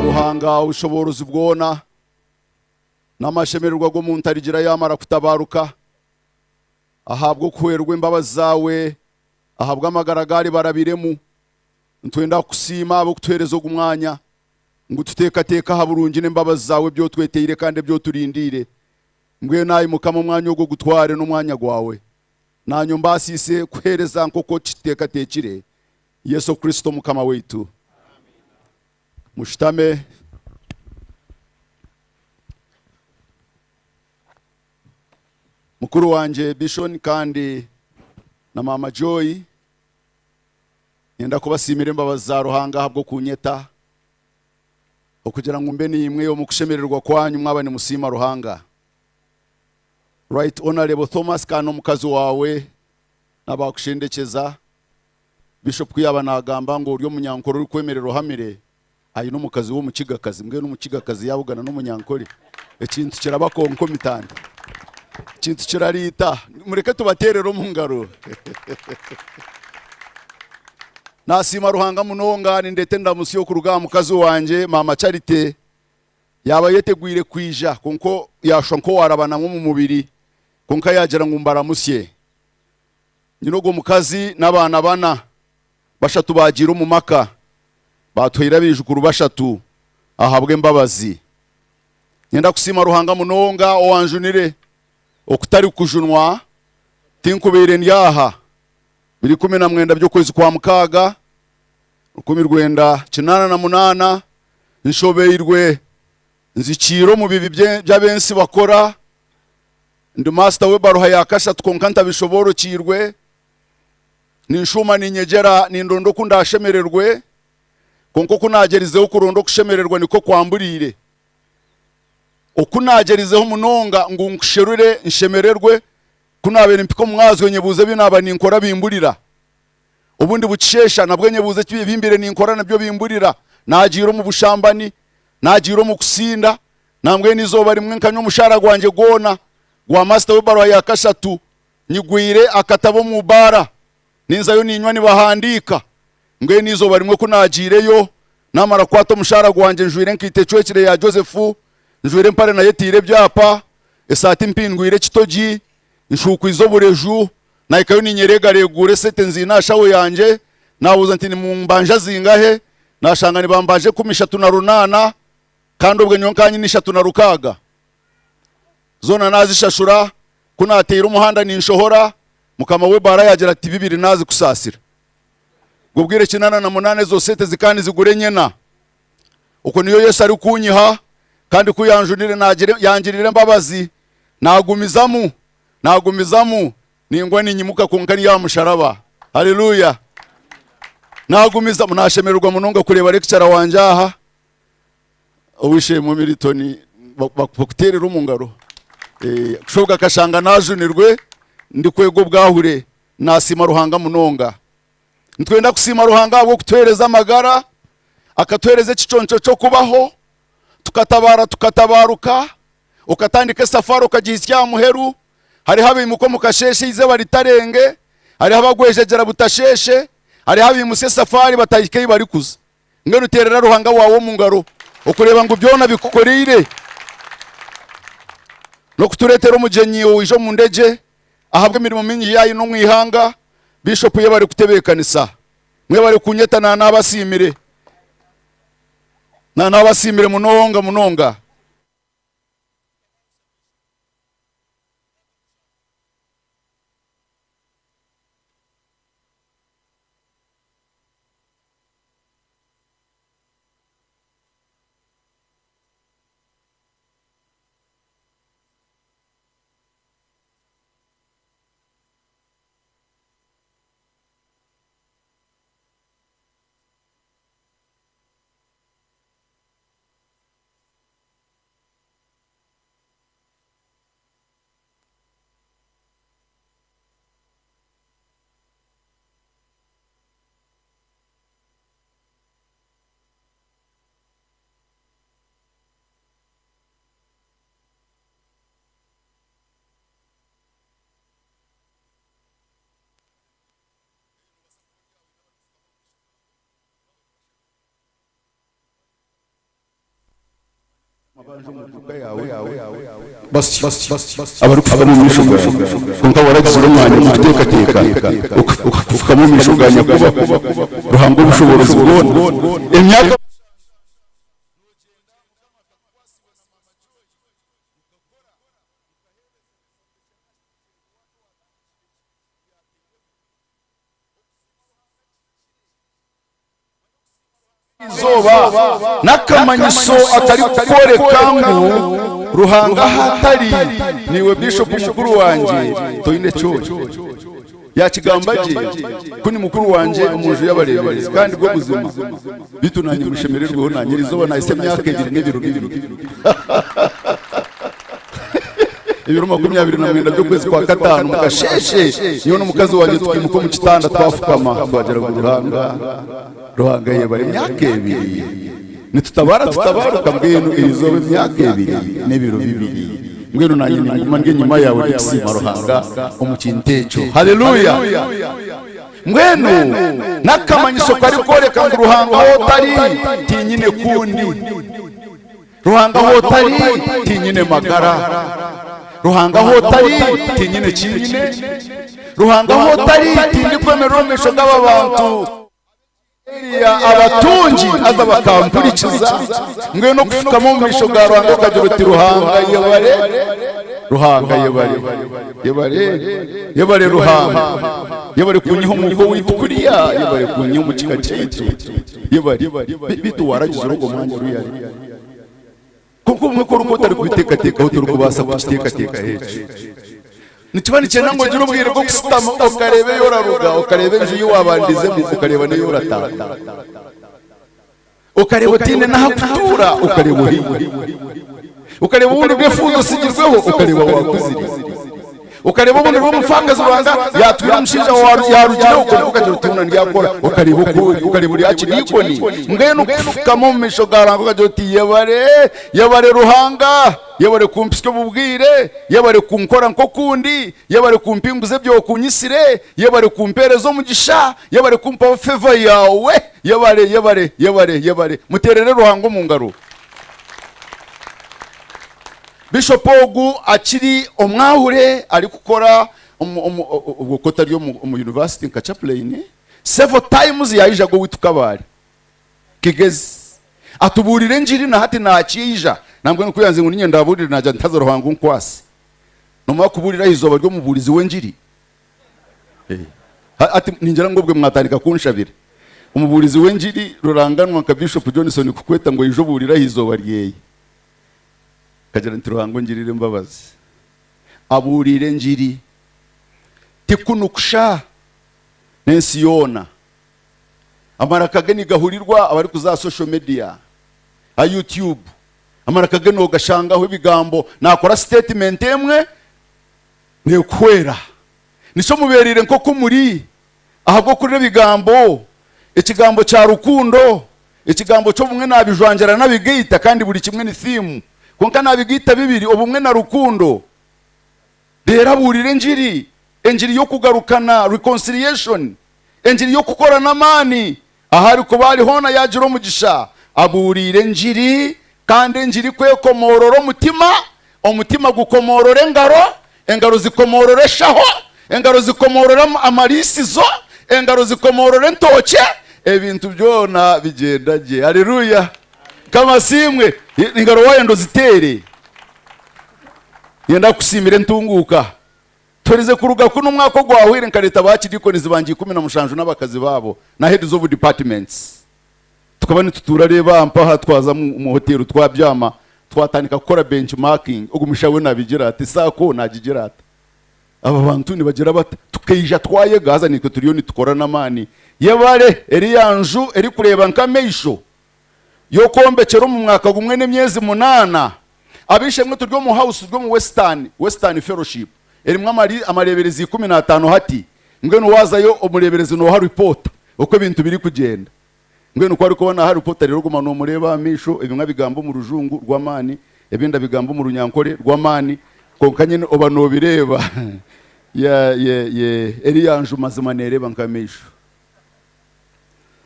Ruhanga obushoboorozi bwona n'amashemererwa g'omuntu arigira yamara kutabaruka, ahabwa okuhwerwa embabazi zaawe, ahabwa amagara gari barabiremu, ntwenda kukusiima ahabw'okutuheereza ogu mwanya ngu tuteekateeke aha burungi n'embabazi zaawe ebyotweteire kandi ebyoturindiire. Mbwenu ayi Mukama, omwanya ogwo gutware n'omwanya gwawe, naanye ombaasiise kuheereza nk'oku okiteekateekire. Yesu Kristo Mukama waitu. Mushutame. Mukuru wangye Bishon kandi na Mama Joy, nyenda kubasiimira embabazi za Ruhanga ahabw'okunyeta okugira ngu mbe niimwe omu kushemererwa kwanyu mwaba nimusiima Ruhanga. Right Honorable Thomas kandi n'omukazi wawe n'abakushendekyeza, Bishop ku yaaba naagamba ngu ori omunyankore orikwemerera ohamire, aine omukazi w'omukigakazi, mbwenu omukigakazi yaabugana n'omunyankore, ekintu kiraba konkomitani, ekintu kirariita. Mureke tubateerere omu ngaro. Naasiima Ruhanga munonga, nindeeta endamutsyo kuruga aha mukazi wangye Maama Charity, yaaba ayetegwire kwija kwonka yaashusha nk'owaarabanamu omu mubiri, kwonka yaagira ngu mbaramutsye. Nyine ogwo mukazi n'abaana bana, bashatu baagiire omu maka, baatuhaire abaijukuru bashatu ahabw'embabazi. Niinyenda kusiima Ruhanga munonga owanjunire, okutari kujunwa tinkubaire ndi aha. Biri 19 by'okwezi kwa mukaaga, 1988, nshobeirwe, nzikiire omu bibi by'abensi bakora, ndi maasita w'ebaruha ya kashatu kwonka ntabishoboorokiirwe, ninshuuma niinyegyera nindonda oku ndaashemererwe, kwonka oku naagyerizeho kuronda okushemererwa nikwo kwamburiire. Oku naagyerizeho munonga ngu nkusherure nshemererwe, ku naabaire mpika omu mwazyo nyebuuza ebi naaba ninkora bimburira. Obundi bukisheesha nabwo nyebuuza ebi mbaire ninkora nabyo bimburira. Naagiire omu bushambani, naagiire omu kusinda, nambwenu eizooba rimwe nkanywa omushaara gwangye gwona gwa maasita w'ebaruha ya kashatu, nyigwire akatabo omu baara, ninzayo niinywa nibahandiika. Mbwenu eizooba rimwe ku naagiireyo, naamara kukwata omushaara gwangye njwaire enkaito ecwekire ya Joseph, njwaire empare nayo etaire ebyapa, esaati mpindwire ekitogi, nshuukwize obureju, nahikayo ninyereegareeguura esente nziine aha shaho yangye, naabuuza nti nimumbanja zingahe? Naashanga nibambanja 38, kandi obwe nyowe nkaba nyine 36. Zoona naazishashura, ku naateire omuhanda ninshohora, mukama w'ebaara yaagira ati bibiri naazikusaasira. Obwo bwire 88 ezo sente zikaba nizigura enyena. Okwo niyo Yesu arikunyiha, kandi ku yanjunire yangirira embabazi, naagumizamu, naagumizamu, ningwa ninyimuka kwonka ndi aha musharaba. Haleluya! Naagumizamu, naashemererwa munonga kureeba lecturer wangye aha, Ow'eishe-emwe Milton, bakuteerera omu ngaro. Kushoboka akashanga naajunirwe ndikwega obwahure, naasiima Ruhanga munonga. Nitwenda kusiima Ruhanga ahabw'okutuheereza amagara, akatuheereza ekiconco ky'okubaho, tukatabaara tukatabaruka, okatandika esafari okagihitsya aha muheru. Hariho abaimuka omu kasheeshe eizooba ritarenge, hariho abagwejegyera butasheeshe, hariho abaimutsya esafari batahika ei barikuza. Mbwenu teerera Ruhanga waawe omu ngaro okureeba ngu byona bikukoreire n'okutureetera omugyenyi owaija omu ndegye ahabw'emirimo mingi yaayine omu ihanga. Biishopu yebare kutebeekanisa. Mwebare kunyeta naanabasiimire. Naanabasiimire munonga munonga. Abarikufukama omu maisho gaawe, kwonka waragizire omwanya gw'okuteekateeka okufukama omu maisho ga Nyakubaho, Ruhanga ow'obushoboorozi bwona, emyaka. Izooba n'akamanyiso akarikukworeka ngu Ruhanga ahu atari niiwe Bishop mukuru wangye toine eki ori. Yaakigamba gye ku ni mukuru wangye omu nju y'abareeberezi kandi gwo buzima beitu naanye mushemererweho naanye erizooba naahitsya emyaka ebiri n'ebiro bibiri. Ebiro 29 by'okwezi kwa kataano omu kasheeshe nyowe n'omukazi wangye tukiimuka omu kitanda twafukama twagira ngu Ruhanga Ruhanga yebare emyaka ebiri nitutabara tutabaruka mbwenu erizooba emyaka ebiri n'ebiro bibiri mbwenu nanye ninguma ndi enyima yawe ndikusiima Ruhanga omu kintu ekyo haleluya mbwenu n'akamanyiso karikworeka ngu Ruhanga ahu otari tinyine kundi Ruhanga ahu otari tinyine magara Ruhanga ahu otari tinyine kinyine Ruhanga ahu otari tindikwemerera omu maisho g'aba bantu Eliya abatungi haza bakampurikiza mbwenu okufukama omu maisho ga Ruhanga okagira oti Ruhanga yebare Ruhanga yebare yebare yebare Ruhanga yebare kunyiha omu owaitu kuriya yebare kunyiha omu kika kyaitu yebare beitu waragizire ogwo mwanya ruyare Kwonka obumwe ku orikuba otarikubiteekateekaho torikubaasa kukiteekateekaho ekyo. Nikiba nikyenda ngu ogire obwire bw'okushutama okareeba ei oraruga, okareeba enju ei waabandizemu, okareeba n'ei orataaha. Okareeba otaine n'ahakutuura, okareeba ohaine. Okareeba obundi bw'efuuzi otsigirweho, okareeba waakuzire. Okareeba obundi bw'omufaakazi Ruhanga yaatwire omushaija yaarugireho kwonka okagira oti hoona ndyakora. Okareeba oku ori, okareeba ori arkidiikoni. Mbwenu kufukama omu maisho ga Ruhanga okagira oti yebare, yebare Ruhanga, yebare kumpitsya obu bwire, yebare kunkora nk'oku ndi, yebare kumpinguza ebi okunyitsire, yebare kumpeereza omugisha, yebare kumpaho favour yaawe, yebare, yebare, yebare, yebare. Muteerere Ruhanga omu ngaro. Bishop ogu akiri omwahure arikukora obwo ku otari omu university nka chaplain, several times yaijaga owaitu Kabale, Kigezi atubuurira engiri na hati nakiija nambwenu ku yanzire ngu ninye ndabuurire nagira nti haza Ruhanga onkwase. Nomara kubuurira aha izooba ry'omubuurizi w'engiri? Hati ningira ngu obwe mwatandika kunshabira. Omubuurizi w'engiri ruranganwa nka Bishop Johnson kukweta ngu oije obuurire aha izooba ryeye. Nkagira nti, Ruhanga ongirire embabazi. Abuuriire engiri, ti kunu kusha, n'ensi yoona. Amaraka ge nigahurirwa abarikuza aha social media, aha YouTube. Amaraka ge noogashangaho ebigambo, naakora sitatimenti emwe neekuhwera. Nikyo mubeereire nk'oku muri, ahabw'okurira ebigambo, ekigambo kya rukundo, Ekigambo ky'obumwe naabijwangyera nabigaita kandi buri kimwe ni theme. Kwonka naabigaita bibiri, obumwe na rukundo. Reero abuurire engiri, engiri y'okugarukana, reconciliation, engiri y'okukora n'amaani. Ahu arikuba ari hoona yaagira omugisha, abuuriire engiri kandi engiri ku ekomoorora omutima, omutima gukomoorora engaro, engaro zikomoorora eshaho, engaro zikomoorora amariisizo, engaro zikomoorora entookye, ebintu byona bigyenda gye. Haleluya! Mukama asiimwe. Engaro waayenda oziteere. Niinyenda kukusiimira entunguuka. Tuherize kuruga kunu omwaka ogwahweire nkareeta baakidiikonizi bangye 17 n'abakazi baabo na heads of departments. Tukaba nitutuura reeba aha mpaha twaza omu hoteeri twabyama twatandika kukora benchmarking ogu mushaho we nabigira ata esaako nagigira ata aba bantu nibagira bata tukaija twayega haza naitwe turiyo nitukora n'amaani yebare eriya nju erikureeba nk'amaisho y'okwombekyera omu mwaka gumwe n'emyezi munaana ab'eishe-emwe turi omu house turi omu western western fellowship erimu amareeberezi 15 hati mbwenu waazayo omureeberezi nooha ripoota oku ebintu birikugyenda. Mbwenu ku arikuba naaha ripoota reero oguma noomureeba aha maisho, ebimwe abigamba omu rujungu rw'amaani, ebindi abigamba omu runyankore rw'amaani, kwonka nyine oba noobireeba. Ye, ye, ye, eriya nju mazima neereeba nk'amaisho.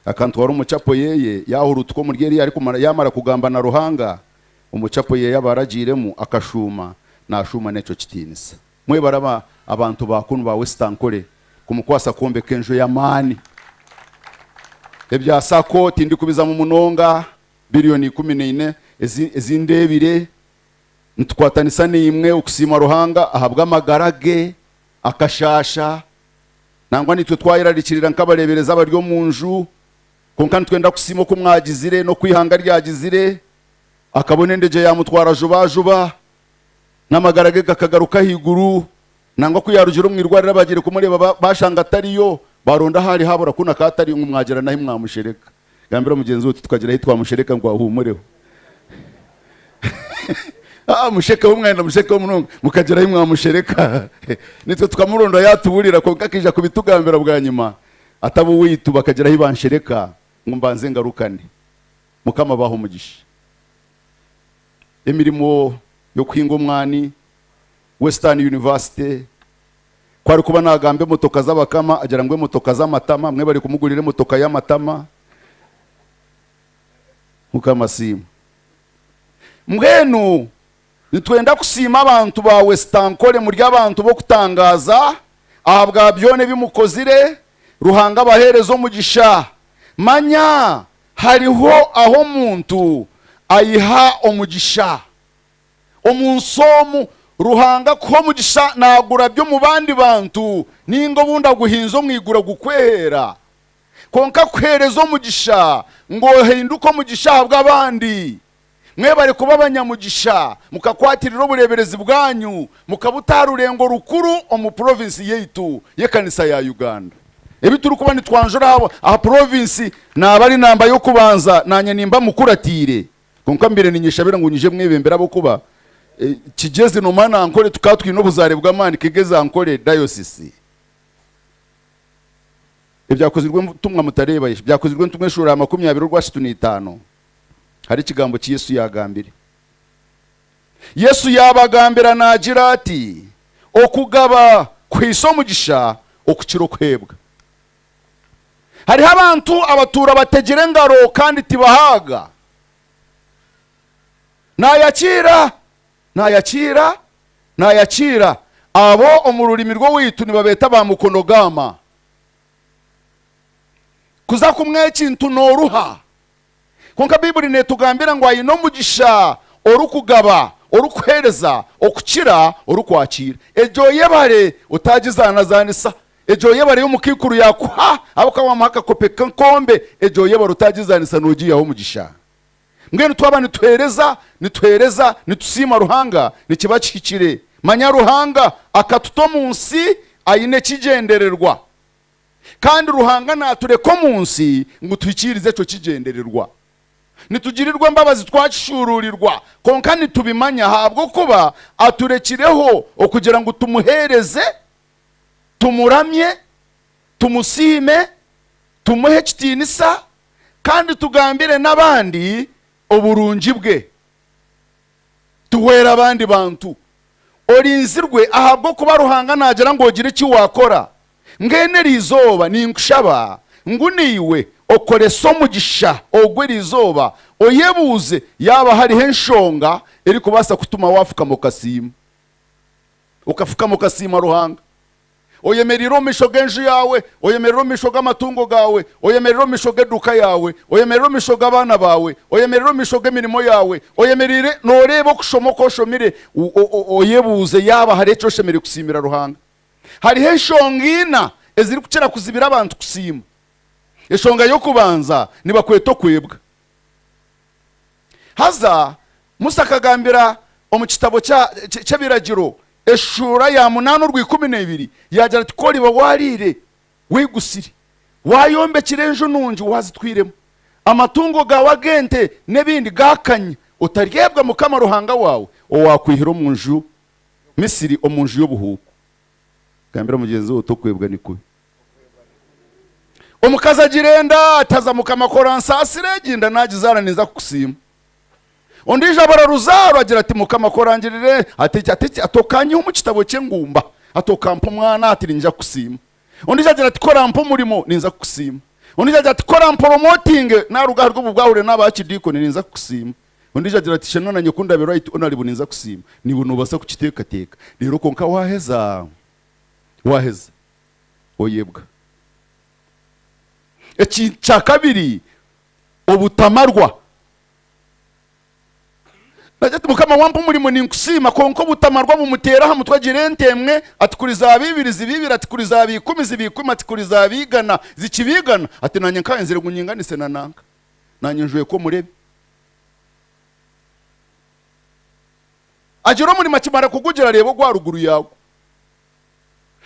Akantwara omu chapo yeye, yaahuruutuka omuri eriya arikumara, yaamara kugamba na Ruhanga. Omu chapo ye yaaba aragiiremu akashuuma, naashuuma n'ekyo kitiinisa. Mwebare aba abantu ba kunu ba West Ankole kumukwasa kwombeka enju ey'amaani. Ebya sacco tindikubizamu munonga, biliyoni 14 ezi ezi ndeebire. Nitukwatanisa naimwe okusiima Ruhanga ahabw'amagara ge, akashaasha. Nangwa naitwe twayerarikirira nk'abareeberezi abari omu nju, kwonka nitwenda kusiima oku mwagizire n'oku eihanga ryagizire. Akabona endegye yaamutwara jubajuba, n'amagara ge gakagaruka ahaiguru. Nangwa ku yaarugire omu irwariro abaagiire kumureeba baashanga atariyo, baaronda ahu ari haabura kunu akaba atariyo ngu mwagira n'ahi mwamushereka. Gambira mugyenzi we oti tukagira ahi twamushereka ngu ahuumureho. Ah, mushekeho mwenda mushekeho munonga mukagira ahi mwamushereka. Nitwe tukamuronda yaatuburira kwonka akaija kubitugambira bwanyima ataba owaitu bakagira ahi banshereka ngu mbanze ngarukane. Mukama abahe omugisha. Emirimo y'okuhinga omwani, Western University, ku arikuba naagamba emotoka z'abakama agira ngu emotoka z'amatama, mwebare kumugurira emotoka y'amatama. Mukama asiimwe. Mbwenu nitwenda kusiima abantu ba Westankole muri abantu b'okutangaaza ahabwa byona ebi mukozire, Ruhanga abaheereze omugisha. Manya hariho ahu omuntu aiha omugisha. Omu nsi omu, Ruhanga akuha omugisha naagurabya omu bandi bantu nainga obundi aguhinza omu iguru agukweheera. Kwonka akuheereza omugisha ngu ohinduke omugisha ahabw'abandi. Mwebare kuba abanyamugisha mukakwatirira obureeberezi bwanyu mukabuta aha rurengo rukuru omu purovinsi yaitu y'ekanisa ya Uganda. Ebi turikuba nitwanjura aha purovinsi naaba ari namba y'okubanza naanye nimba mukuratiire. Kwonka mbaire ninyeshabira ngu nyije mwebembere ahabw'okuba Kigyezi noomanya Ankole tukaba twine obuzaare bw'amaani Kigezi Ankole Diocese. Ebyakozirwe entumwa mutareeba Ebyakozirwe entumwa eshuura ya 20 orwa 35 hariho ekigambo ki Yesu yaagambire. Yesu yaabagambira naagira ati, Okugaba kuhaisa omugisha okukira okuheebwa. Hariho abantu abatuura bategire engaro kandi tibahaaga. Naayakiira, naayakiira, naayakiira. Abo omu rurimi rw'owaitu nibabeeta ba mukono gaama. Kuza kumwa ekintu nooruha. Kwonka Baibuli neetugambira ngu aine omugisha orikugaba, orikuheereza, okukira orikwakiira. Egyo oyebare otaagizaanazaanisa. Egyo oyebare ei omukaikuru yaakuha ahabw'okuba waamuha akakope k'enkombe, egyo oyebare otaagizaanisa noogiihaho omugisha. Mbwenu twaba nituheereza, nituheereza, nitusiima Ruhanga, nikiba kihikire. Manya Ruhanga akatuta omu nsi aine ekigyendererwa. Kandi Ruhanga naatureka omu nsi ngu tuhikiirize ekyo kigyendererwa. Nitugirirwa embabazi twakishuuruurirwa, kwonka nitubimanya ahabw'okuba aturekireho okugira ngu tumuheereze, tumuramye, tumusiime, tumuhe ekitiinisa, kandi tugambire n'abandi oburungi bwe. Tuhwere abandi bantu. Orinzirwe ahabw'okuba Ruhanga naagira ngu ogire eki waakora. Mbwenu eri izooba ninkushaba ngu naiwe okorese omugisha ogu eri izooba oyebuuze yaaba hariho enshonga erikubaasa kutuma waafukama okasiima. Okafukama okasiima Ruhanga. Oyemereire omu maisho g'enju yaawe, oyemereire omu maisho g'amatungo gaawe, oyemereire omu maisho g'eduuka yaawe, oyemereire omu maisho g'abaana baawe, oyemereire omu maisho g'emirimo yaawe, oyemereire nooreeba okushoma oku oshomire, oyebuuze yaaba hariho eki oshemereire kusiimira Ruhanga. Hariho enshonga ina ezirikukira kuzibira abantu kusiima. Enshonga y'okubanza nibakweta okwebwa. Haza Musa akagambira omu kitabo ky'Ebiragiro eshuura ya munaana orwa 12 yaagira ati, Ku oriba waariire weigusire, waayombekire enju nungi waazitwiremu, amatungo gaawe ag'ente n'ebindi gaakanya, otaryebwa Mukama Ruhanga waawe owaakwihire omu nju Misiri, omu nju y'obuhuuku. Gambira mugyenzi waawe oti, Okwebwa ni kubi. Omukazi agira enda ati, Haza Mukama ku oransaasire, egi nda naagizaara ninza kukusiima. Ondiijo abura ruzaaro agira ati, Mukama ku orangirire ati, ati, ati okanyiha omu kitabo ky'engumba, ati okampa omwana, ati niinyija kukusiima. Ondiijo agira ati, ku orampa omurimo, ninza kukusiima. Ondiijo agira ati, ku oramporomotinge, naaruga ahari obu bwahure naaba akidiikoni, ninza kukusiima. Ondiijo agira ati, Shana naanye ku ndaabe right honourable ninza kusiima. Naiwe noobaasa kukiteekateeka. Reero kwonka waaheza, waaheza oyebwa. Ekintu kya kabiri, obutamarwa. Nagira ati, Mukama wampa omurimo ninkusiima, kwonka obutamarwa bumuteera aha mutwe agira ente emwe, ati kuri zaaba ibiri ziba ibiri, ati kuri zaaba ikumi ziba ikumi, ati kuri zaaba igana zikiba igana, ati naanye nkaayenzire ngu nyinganise na nanka, naanye njwekwe omurebe. Agira omurimo akimara kugugira areeba ogwa ruguru yaagwo.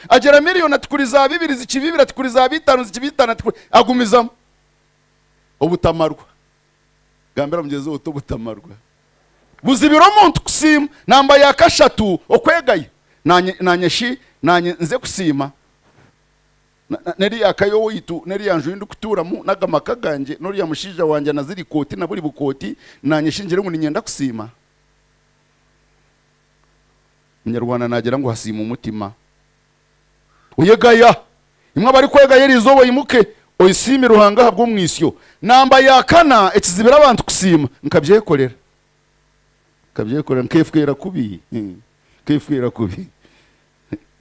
Agira miriyoni ati kuri zaaba ibiri zikiba ibiri, ati kuri zaaba itaano zikiba itaano, ati kuri agumizamu. Obutamarwa. Gambira mugyenzi wawe oti obutamarwa buzibira omuntu kusiima. Namba ya kashatu okwegaya. Nanye nanye shi nanye nze kusiima n'eriya ka y'owaitu n'eriya nju ei ndikutuuramu n'aga maka gangye n'oriya mushaija wangye na ziri kooti na buri bukooti nanye shi ngire ngu niinyenda kusiima? Omunyarwanda naagira ngu hasiima omutima. Oyegaya. Imwe abarikwegaya eri izooba oimuke, oyesiime Ruhanga ahabw'omwisyo. Namba ya kana ekizibira abantu kusiima, nkabyekorera. Nkabyekorera, nkeefwera kubi. Nkeefwera kubi.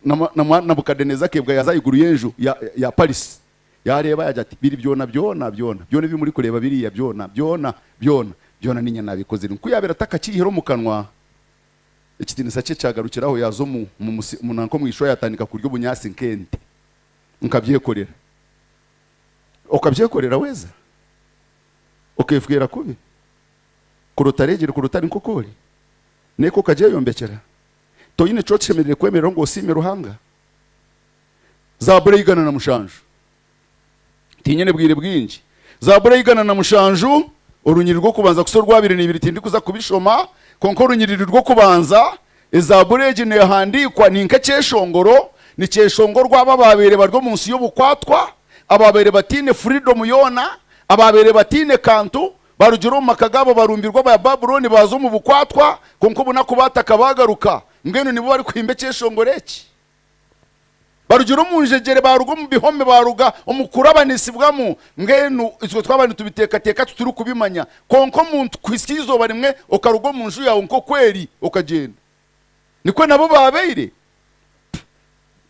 Na Nabukadeneeza akeebwa yaaza ahaiguru y'enju ya, ya Paris. Yaareeba yaagira ati, Biri byona, byona, byona, byona ebi murikureeba biriya, byona, byona, byona, byona niinye naabikozire. Ku yaabaire atakakiihire omu kanwa, Ekitiinisa kye kyagarukira aho yaaza omu, omu musi, omu nanka omu ishwa yaatandika kurya obunyaatsi nk'ente. Nkabyekorera. Okabyekorera weeza? Okeefwera kubi? Kuri otareegire, kuri otari nk'oku ori? N'eka okagyeyombekyera? Toine eki oshemereire kwemereraho ngu osiime Ruhanga? Zaaburi 107. Tinyine bwire bwingi. Zaaburi 107, orunyiriri rw'okubanza kuhitsya orwabiri n'ibiri tindikuza kubishoma, kwonka orunyiriri rw'okubanza, ezaaburi egi neehandiikwa ni nk'ekyeshongoro, nikyeshongorwa abo abaabaire bari omu nsi y'obukwatwa, abaabaire bataine furidomu yoona, abaabaire bataine kantu, barugire omu maka gaabo barumbirwe Abababulooni baaza omu bukwatwa, kwonka obunaku baataka baagaruka. Mbwenu nibo barikuhimba ekyeshongoro eki. Barugire omu njegyere, baaruga omu bihome, baaruga omu kurabanisibwamu. Mbwenu itwe twaba nitubiteekateeka titurikubimanya. Kwonka omuntu kuhitsya eizooba rimwe okaruga omu nju yaawe nk'oku eri okagyenda. Nikwo nabo baabaire.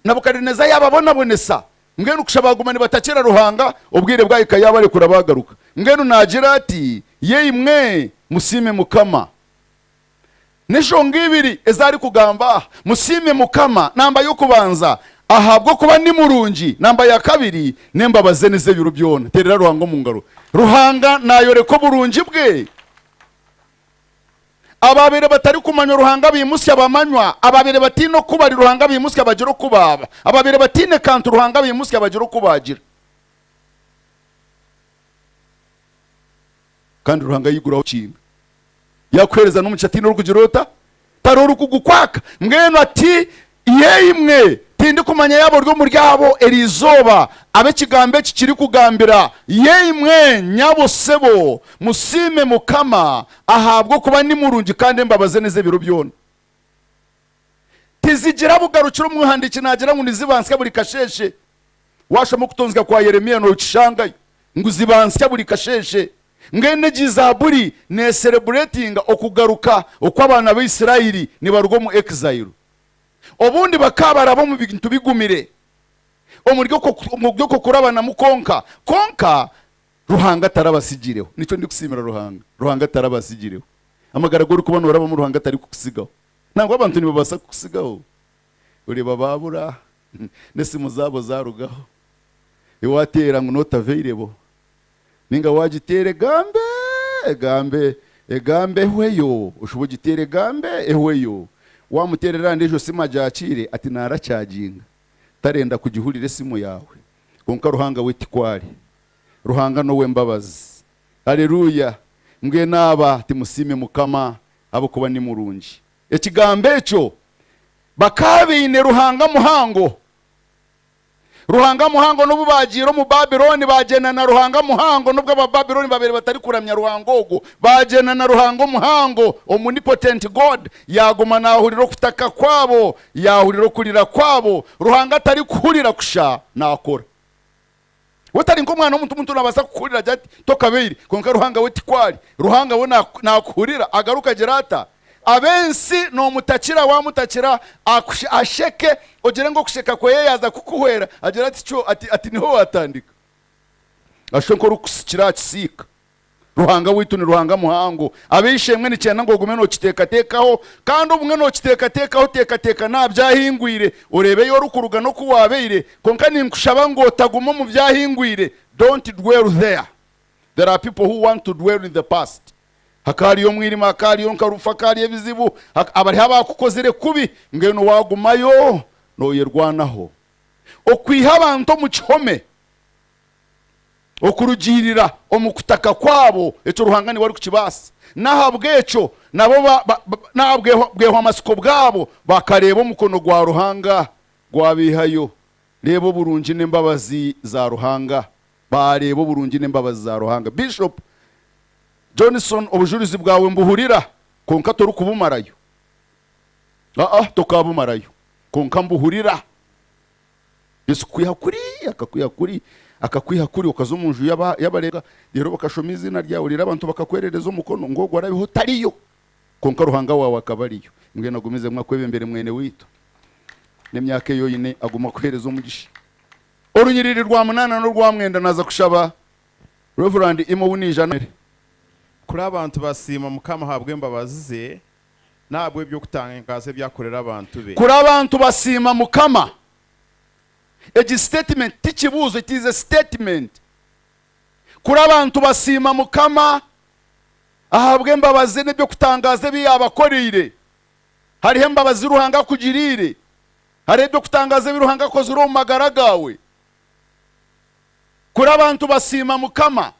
Nabukadeneeza yaababonabonesa. Mbwenu kusha baaguma nibatakira Ruhanga, obwire bwahika yaabarekura baagaruka. Mbwenu naagira ati, Yeimwe, musiime Mukama. N'enshonga ibiri ezi arikugamba aha, Musiime Mukama, namba y'okubanza, ahabw'okuba ni murungi, namba ya kabiri, n'embabazi ze n'ez'ebiro byona. Teerera Ruhanga omu ngaro. Ruhanga naayoreka oburungi bwe. Abaabaire batarikumanywa Ruhanga baimutsya bamanywa, abaabaire bataine oku bari Ruhanga baimutsya bagira oku baaba, abaabaire bataine kantu Ruhanga baimutsya bagira oku baagira. Kandi Ruhanga yaiguraho kinga. Yakuheereza n'omugisha tihaine orikugira ota? Tariho orikugukwaka. Mbwenu ati, Yeimwe, tindikumanya yaaba ori omuri abo eri izooba abu ekigambo eki kirikugambira. Yeimwe, nyabo sebo, musiime Mukama, ahabw'okuba ni murungi kandi embabazi ze n'ez'ebiro byona. Tizigira bugarukiro. Omuhandiiki naagira ngu niziba nsya buri kasheeshe. Waashoma okutonzya kwa Yeremia nookishangayo ngu ziba nsya buri kasheeshe. Mbwenu egi Zaaburi neesereburetinga okugaruka okw'abaana b'Israeli nibaruga omu exile. Obundi bakaba baraba omu bintu bigumire omuri okwo kurabanamu kwonka, kwonka Ruhanga tarabatsigireho. Nikyo ndikusiimira Ruhanga. Ruhanga tarabatsigireho. Amagara agu orikuba noorabamu Ruhanga tarikukutsigaho. Nangwa abantu nibabaasa kukutsigaho. Oreeba baabura, n'esimu zaabo zaarugaho. Iwe waateera ngu not available. Ninga waagiteera egambe, egambe, egambe ehweyo, oshube ogiteere egambe ehweyo. Waamuteerera endiijo simu agyakiire, ati naaracaaginga, tarenda kugihurira esimu yaawe. Kwonka Ruhanga we tikwo ari. Ruhanga n'ow'embabazi. Haleluya! Mbwenu aba timusiime Mukama ahabw'okuba ni murungi. Ekigambo ekyo bakaba baine Ruhanga muhango. Ruhanga muhango n'obu baagiire omu Babilooni baagyenda na Ruhanga muhango n'obu Abababilooni baabaire batarikuramya Ruhanga ogwo baagyenda na Ruhanga omuhango omnipotent God yaaguma naahurira okutaka kwabo yaahurira okurira kwabo Ruhanga tarikuhurira kusha naakora. We tari nk'omwana w'omuntu, omuntu naabaasa kukuhurira agire ati, Tokabaire. Kwonka Ruhanga we tikwo ari. Ruhanga we naakuhurira agaruke agire ata? Ab'ensi noomutakira, waamutakira asheke, ogire ngu okusheka kwe yaaza kukuhwera, agire ati, Kyo, ati, ati niho waatandika. Ashushe nk'orikusikira aha kisiika. Ruhanga waitu ni Ruhanga muhango. Ab'eishe-emwe nikyenda ngu ogume nookiteekateekaho, kandi obumwe nookiteekateekaho teekateeka n'aha byahingwire, oreebe ei orikuruga n'oku waabaire, kwonka ninkushaba ngu otaguma omu byahingwire, don't dwell there. There are people who want to dwell in the past. Hakaba hariyo omwirima, hakaba hariyo nka rufu, hakaba hariyo ebizibu, hariho abaakukozire kubi, mbwenu waagumayo nooyerwanaho. Okwiha abantu omu kihome. Okurugiirira omu kutaka kwabo, ekyo Ruhanga niwe arikukibaasa. N'ahabw'ekyo nabo n'ahabw'obwehwamatsiko bwabo bakareeba omukono gwa Ruhanga gwabaihayo. Reeba oburungi n'embabazi za Ruhanga. Baareeba oburungi n'embabazi za Ruhanga. Bishop Johnson, obujurizi bwawe mbuhurira, kwonka torikubumarayo. Aa, tokaabumarayo, kwonka mbuhurira. Yesu kukwiha kuri, akakwiha kuri, akakwiha kuri, okaza omu nju y'abareega, reero bakashoma eiziina ryawe, reero abantu bakakwerereza omukono ngu ogwo arabeho tariyo. Kwonka Ruhanga waawe akaba ariyo. Mbwenu agumizemu akwebembere mwene waitu. N'emyaka ei oine agume akuheereze omugisha. Orunyiriri rwa munaana n'orwa mwenda naaza kushaba Rev. Imo ou naija. Kuri abantu basiima Mukama ahabw'embabazi ze, N'ahabw'eby'okutangaaza ebi akorera abantu be. Kuri abantu basiima Mukama. Egi statement ti kibuuzo, it is a statement. Kuri abantu basiima Mukama ahabw'embabazi ze n'eby'okutangaaza ebi yaabakoreire. Hariho embabazi zi Ruhanga akugiriire. Hariho eby'okutangaaza ebi Ruhanga akozire omu magara gaawe. Kuri abantu basiima Mukama.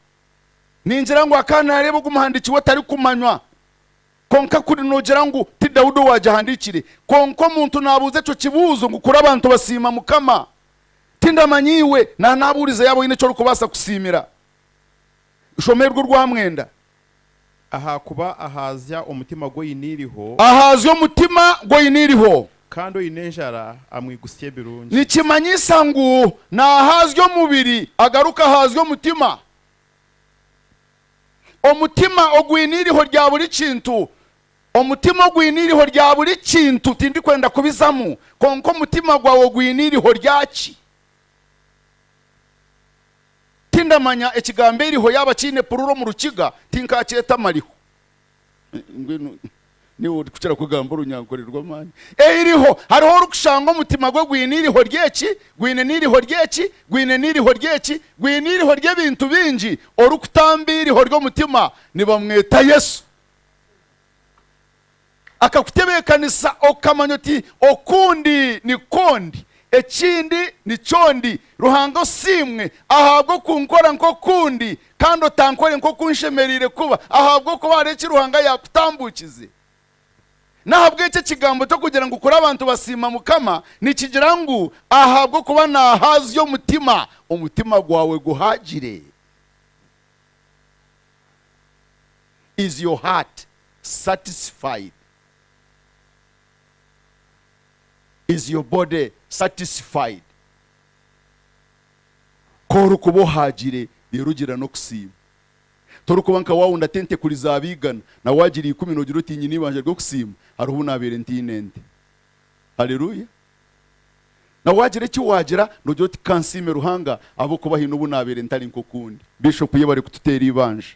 Ningira ngu akaba naareeba ogu muhandiiki we atarikumanywa. Kwonka kuri noogira ngu ti Daudi owaagihandiikire, kwonka omuntu naabuuza ekyo kibuuzo ngu kuri abantu basiima Mukama, tindamanya iwe naanaabuurize yaaba oine eki orikubaasa kusiimira. Shoma erwo orwamwenda. Ahakuba ahaazya omutima gw'oine eiriho. Ahaazya omutima gw'oine eiriho. Kandi oine enjara amwigutsya ebirungi. Nikimanyisa ngu naahaazya omubiri agaruka ahaazya omutima. Omutima ogwine eiriho rya buri kintu, omutima ogwine eiriho rya buri kintu, tindikwenda kubizamu, kwonka omutima gwawe ogwine eiriho rya ki? Tindamanya ekigambo eiriho yaaba kiine pururo omu Rukiga, tinkakyeta amariho. Mbwenu niiwe orikukira kugamba orunyankore rw'amaani. Eiriho, hariho orikushanga omutima gwe gwine eiriho ry'eki, gwine n'eiriho ry'eki, gwine n'eiriho ry'eki, gwine eiriho ry'ebintu bingi, orikutamba eiriho ry'omutima nibamweta Yesu. Akakutebeekanisa okamanya oti okundi nikwo ndi, ekindi nikyo ndi. Ruhanga osiimwe ahabw'okunkora nk'oku ndi kandi otankore nk'oku nshemereire kuba ahabw'okuba hariho eki Ruhanga yaakutambuukize. N'ahabw'ekyo ekigambo ky'okugira ngu kuri abantu basiima Mukama nikigira ngu ahabw'okuba naahaazya omutima, omutima gwawe guhaagire. Is your heart satisfied? Is your body satisfied? Ku orikuba ohaagire, reero ogira n'okusiima. Torikuba nka waawundi ati ente kuri zaaba igana, na waagira ikumi noogira oti nyine eibanja ry'okusiima, hariho obu naabaire ntaine nte. Haleluya! Na waagira eki waagira, noogira oti ka nsiime Ruhanga ahabw'okuba haine obu naabaire ntari nk'oku ndi. Bishopu yebare kututeera eibanja.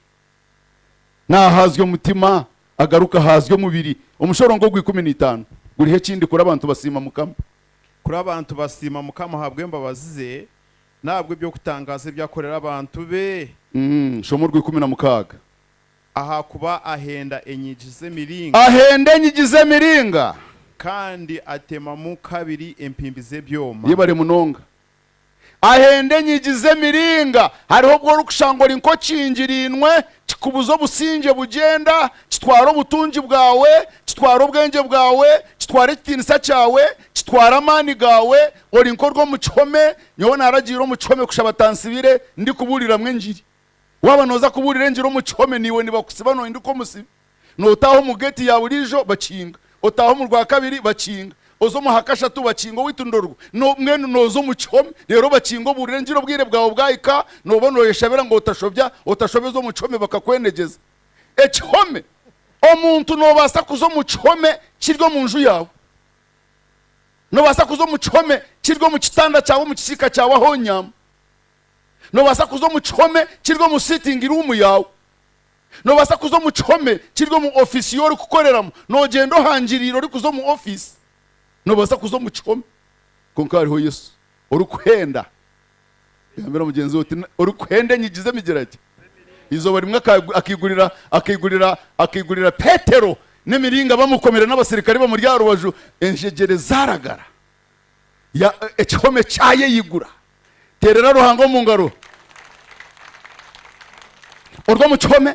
Nahaazya omutima, agaruka ahaazya omubiri. Omushorongo ogw'ikumi n'itaano guriho ekindi kuri abantu basiima Mukama. Kuri abantu basiima Mukama ahabw'embabazi ze, n'ahabw'eby'okutangaaza ebi akorera abantu be. Shoma orw'ikumi na mukaaga. Ahakuba ahenda enyigi z'emiringa. Ahenda enyigi z'emiringa. Kandi atemamu kabiri empimbi z'ebyoma. Yebare munonga. Ahenda enyigi z'emiringa. Hariho obu orikushanga ori nk'okingiriinwe, kikubuza obusingye bugyenda, kitwara obutungi bwawe, kitwara obwengye bwawe, kitwara ekitiinisa kyawe, kitwara amaani gaawe, ori nk'ori omu kihome. Nyowe naaragiire omu kihome kushaba tansibire ndikubuuriramu engiri. Waaba nooza kubuurira engiri omu kihome, naiwe nibakusiba noohinduka omusibe. Nootaaha omu geeti ya buriijo, bakinga. Otaaha omu rwakabiri, bakinga. Oze omu hakashatu bakinge owaitu ndorwa. No, mbwenu nooza omu kihome, reero bakinge obuurire engiri obwire bwawe bwahika, nooba nooyeshabira ngu otashobya, otashobeza omu kihome bakakwenegyeza. Ekihome! Omuntu noobaasa kuza omu kihome kiri omu nju yaawe. Noobaasa kuza omu kihome kiri omu kitanda kyawe, omu kisiika kyawe ahu onyama. Noobaasa kuza omu kihome kiri omu sitting room yaawe. Noobaasa kuza omu kihome kiri omu ofiisi ei orikukoreramu, noogyenda ohangiriire orikuza omu ofiisi. Noobaasa kuza omu kihome, kwonka hariho Yesu orikuhenda. Gambira mugyenzi waawe oti, Orikuhenda enyigi z'emigira gye. Eizooba rimwe akaigurira akaigurira akaigurira Petero n'emiringa bamukomire n'abasirikare bamuri aha rubaju, enjegyere zaaragara. Ya, ekihome kyayeyigura. Teerera Ruhanga omu ngaro. Ori omu kihome,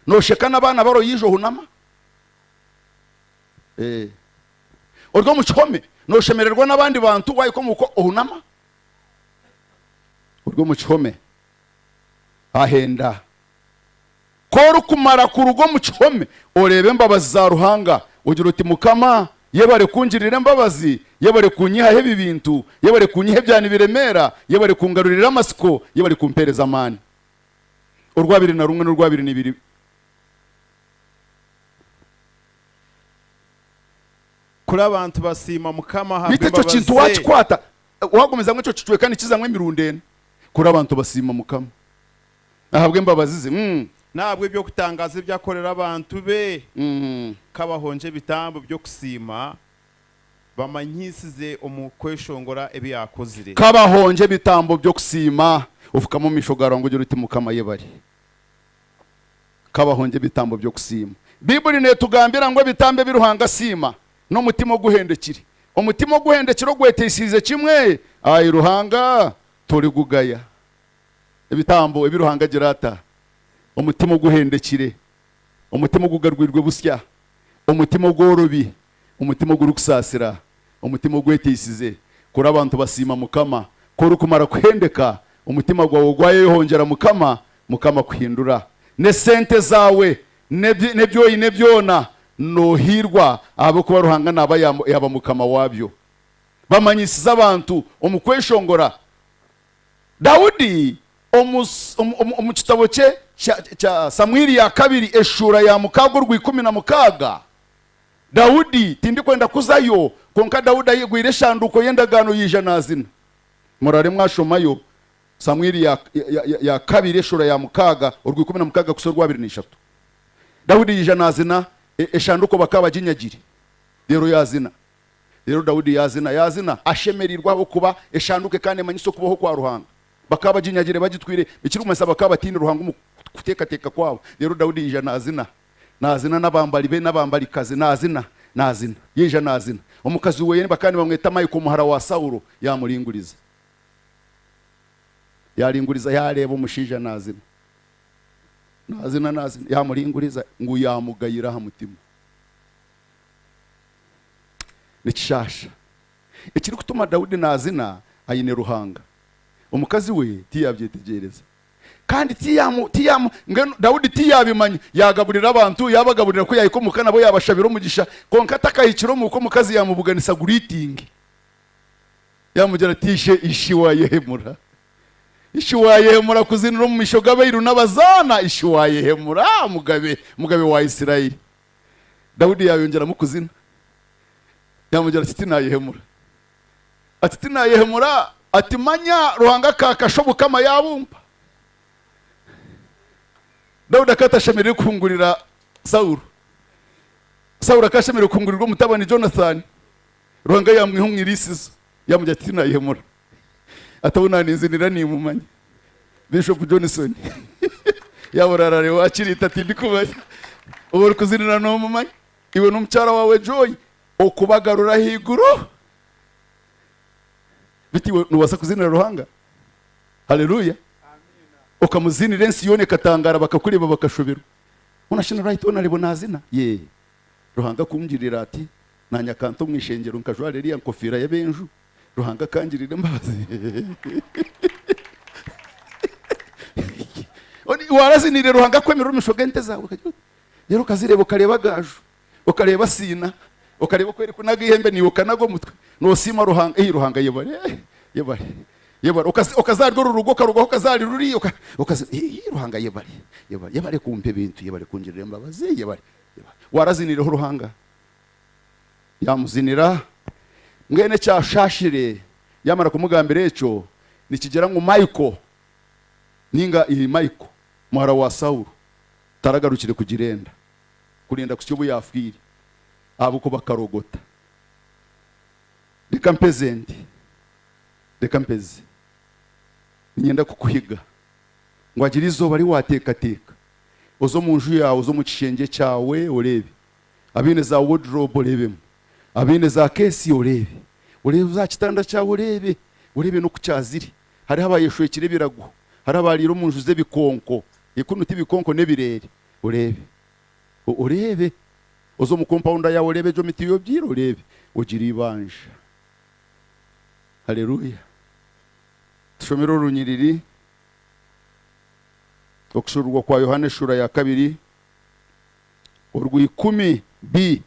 noosheka n'abaana baro yaija ohunama. Eh. Ori omu kihome, nooshemererwa n'abandi bantu waahika omu ka ohunama. Ori omu kihome, ahenda. Ku orikumara kuruga omu kihome, oreeba embabazi za Ruhanga, ogira oti, Mukama, yebare kungirira embabazi, yebare kunyihaho ebi bintu, yebare kunyiha ebya nibiremeera, yebare kungarurira amatsiko, yebare kumpeereza amaani. Orwabiri na rumwe n'orwabiri n'ibiri. Kuri abantu basiima Mukama Beitu ekyo ahabw'embabazi kintu ze. wakikwata, wagumizamu ekyo kicweka nikizamu emirundi ena. Kuri abantu basiima Mukama ahabw'embabazi ze. Mm. N'ahabw'eby'okutangaaza ebi akorera abantu be. Mm. Ka bahongye ebitambo by'okusiima, bamanyisize omu kweshongora ebi yaakozire. Ka bahongye ebitambo by'okusiima, ofukame omu maisho ga Ruhanga ogire oti, Mukama yebare. Ka bahongye ebitambo by'okusiima. Baibuli neetugambira ngu ebitambo ebi Ruhanga asiima n'omutima oguhendekire. Omutima oguhendekire ogweteisiize kimwe, ai Ruhanga, torigugaya. Ebitambo ebi Ruhanga agira ata? Omutima oguhendekire, omutima ogugarwirwe busya, omutima ogworobi, omutima ogurikusaasira, omutima ogweteisize. Kuri abantu basiima Mukama, ku orikumara kuhendeka, omutima gwawe gwayehongyera Mukama, Mukama akuhindura. N'esente zaawe, n'ebi oine byona, noohiirwa ahabw'okuba Ruhanga naaba yaaba Mukama waabyo. Bamanyisize abantu omu kweshongora. Daudi omu, omu, omu kitabo kye kya, kya Samwiri ya kabiri eshuura ya mukaaga orw'ikumi na mukaaga, Daudi, tindikwenda kuzayo, kwonka Daudi ayegwire eshanduuko y'endagaano yaija naazina. Murare mwashomayo Samwiri ya, ya, ya, ya kabiri eshuura ya mukaaga orw'ikumi na mukaaga kuhitsya orw'abiri na ishatu. Daudi yaija naazina, e, eshanduuko bakaba baginyagire, reero yaazina. Reero Daudi yaazina, yaazina ashemereirwe ahabw'okuba eshanduuko ekaba neemanyisa okubaho kwa Ruhanga. Bakaba baginyagire bagitwire, ekirikumanyisa bakaba bataine Ruhanga omu kuteekateeka kwabo. Reero Daudi yaija naazina, naazina n'abambari be n'abambarikazi, naazina, naazina. Yaija naazina. Omukazi we bakaba nibamweta Maika omuhara wa Saulo, yaamuringuriza. Yaaringuriza yaareeba omushaija naazina. Naazina, naazina, yaamuringuriza ngu yaamugayira aha mutima. Nikishaasha. Ekirikutuma Daudi naazina aine Ruhanga. Omukazi we tiyabyetegyereza. Kandi tiyamu, tiyamu, mbwenu Daudi tiyaabimanya. Yaagaburira abantu, yaabagaburira ku yaahika omuka nabo yaabashabira omugisha. Kwonka atakahikire omuka omukazi yaamubuganisa greeting. Yaamugira ati, Ishe, ishi waayehemura. Ishi waayehemura kuzinira omu maisho g'abairu n'abazaana. Ishi waayehemura, mugabe, mugabe wa Isiraeli. Daudi yaayongyeramu kuzina. Yaamugira ati, Tinaayehemura. Ati, Tinaayehemura. Ati, Manya Ruhanga akaakasha obukama yaabumpa. Daudi akaba atashemereire kuhungurira Saulo. Saulo akaba ashemereire kuhungurirwa omutabani Jonathan. Ruhanga yaamwiha omu iriisizo. Yaamugira ati, Tinaayehemura. Ati, Ou naaninzinira niimumanya. Bishop Johnson yaabura arareeba wakiriita tindikumanya. Ou orikuzinira noomumanya? Iwe n'omukyara waawe Joy okubagarura ahaiguru. Beitu iwe noobaasa kuzinira Ruhanga? Haleluya! Okamuzinira ensi yoona ekatangaara bakakureeba bakashoberwa. Hoona shi na right honourable naazina? Yee. Ruhanga kungirira ati, naanye akanta omu ishengyero nkajwara eriya nkofiira y'ab'enju. Ruhanga akangirira embabazi. Oni- Waraziniire Ruhanga akwemerera omu maisho g'ente zaawe okagira oti, reero okazireeba okareeba Gaju, okareeba Siina. Okareba oku erikunaga eihembe naiwe okanaga omutwe noosiima Ruhanga, ei Ruhanga yebare, yebare, yebare. Okaza ahari oru rugo okarugaho okaza ahari ruriya, okaza, ei Ruhanga yebare, yebare, yebare kumpa ebintu, yebare kungirira embabazi, yebare, yebare. Waraziniireho Ruhanga? Yaamuzinira. Mbwenu ekyashaashire yaamara kumugambira ekyo, nikigira ngu Michael, ninga ii Michael, muhara wa Saulo, taragarukire kugira enda, kurinda kuhitsya obu yaafiire, ahabw'okuba akarogota. Reka mpeze nti, reka mpeze. Niinyenda kukuhiga ngu hagire eizooba ri waateekateeka, oze omu nju yaawe, oze omu kishengye kyawe oreebe. Abaine za wardrobe oreebemu, abaine za keesi oreebe, oreebe oze aha kitanda kyawe oreebe, oreebe n'oku kyazire. Hariho abaayeshwekire ebirago, hariho abaariire omu nju z'ebikonko, kunu ti bikonko n'ebireere, oreebe. Oreebe. Oze omu kompawunda yaawe oreebe egyo miti ei obyaire oreebe, ogire eibanja. Haleluya! Tushomere orunyiriri, Okushuuruurwa kwa Yohaana eshuura ya kabiri. Orwikumi B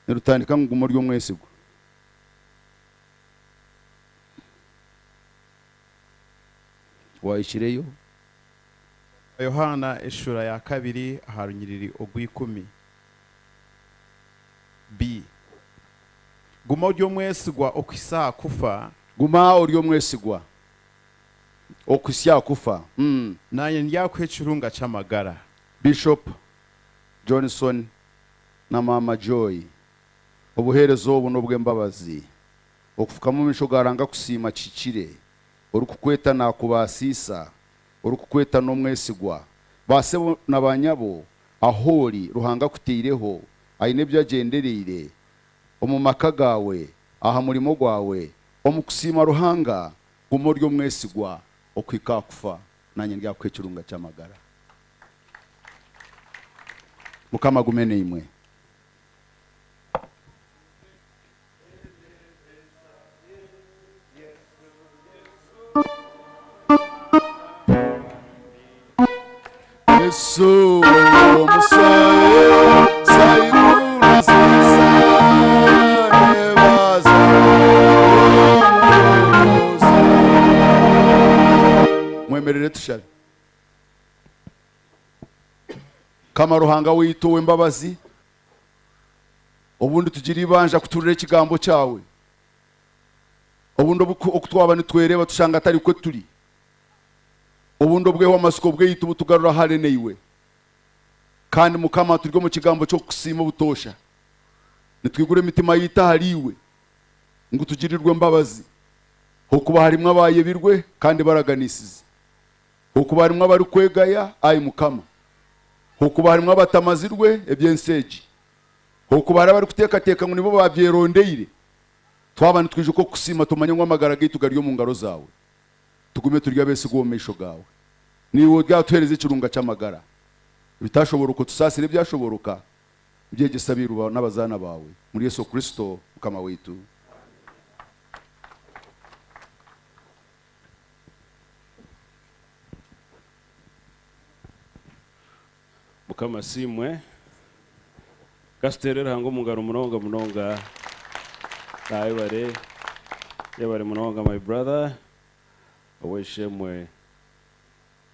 nirutandika ngu guma ori omwesigwa. Wahikireyo? Yohaana eshuura ya kabiri aha runyiriri ogw'ikumi B. Guma ori omwesigwa okuhitsya aha kufa. Guma ori omwesigwa okuhitsya aha kufa. Naanye ndyakuha ekirunga ky'amagara. Bishop Johnson na Maama Joy, obuheereza obu n'obw'embabazi. Okufukama omu maisho ga Ruhanga kusiima kihikire. Orikukweta naakubaasiisa, orikukweta n'omwesigwa. Ba sebo na ba nyabo, ahu ori, Ruhanga akutaireho, aine ebi agyendereire omu maka gaawe, aha murimo gwawe. Omu kusiima Ruhanga, guma ori omwesigwa okuhika aha kufa, naanye ndyakuha ekirunga ky'amagara. Mukama agume naimwe. Yesu omusaye saikuru nziza nebaza omukozi. Mwemerere tushabe. Mukama Ruhanga waitu ow'embabazi, obundi tugira eibanja kuturira ekigambo kyawe. Obundi oku twaba nitwereeba tushanga atari kwe turi. Obundi obwehwa amatsiko bwaitu butugarura hare naiwe. Kandi Mukama turi omu kigambo ky'okukusiima obutoosha. Nitwigura emitima yaitu ahari iwe ngu tugirirwe embabazi. Ahakuba harimu abaayebirwe kandi baraganisize. Hokuba harimu abarikwegaya, ai Mukama. Hokuba harimu abatamazirwe eby'ensi egi. Hokuba hariho abarikuteekateeka ngu nibo baabyerondeire. Twaba nitwijuka okukusiima, tumanye ngu amagara gaitu gari omu ngaro zaawe. Tugume turi abeesigwa omu maisho gaawe. Niiwe oryatuheereza ekirunga ky'amagara. Ebitaashobooroka otusaasire ebyashobooroka, obyegyese abairu n'abazaana baawe. Omuri Yesu Kristo Mukama waitu. Mukama asiimwe. Ka tuteere Ruhanga omu ngaro munonga munonga. Ayebare, yebare munonga my brother, ow'eishe-emwe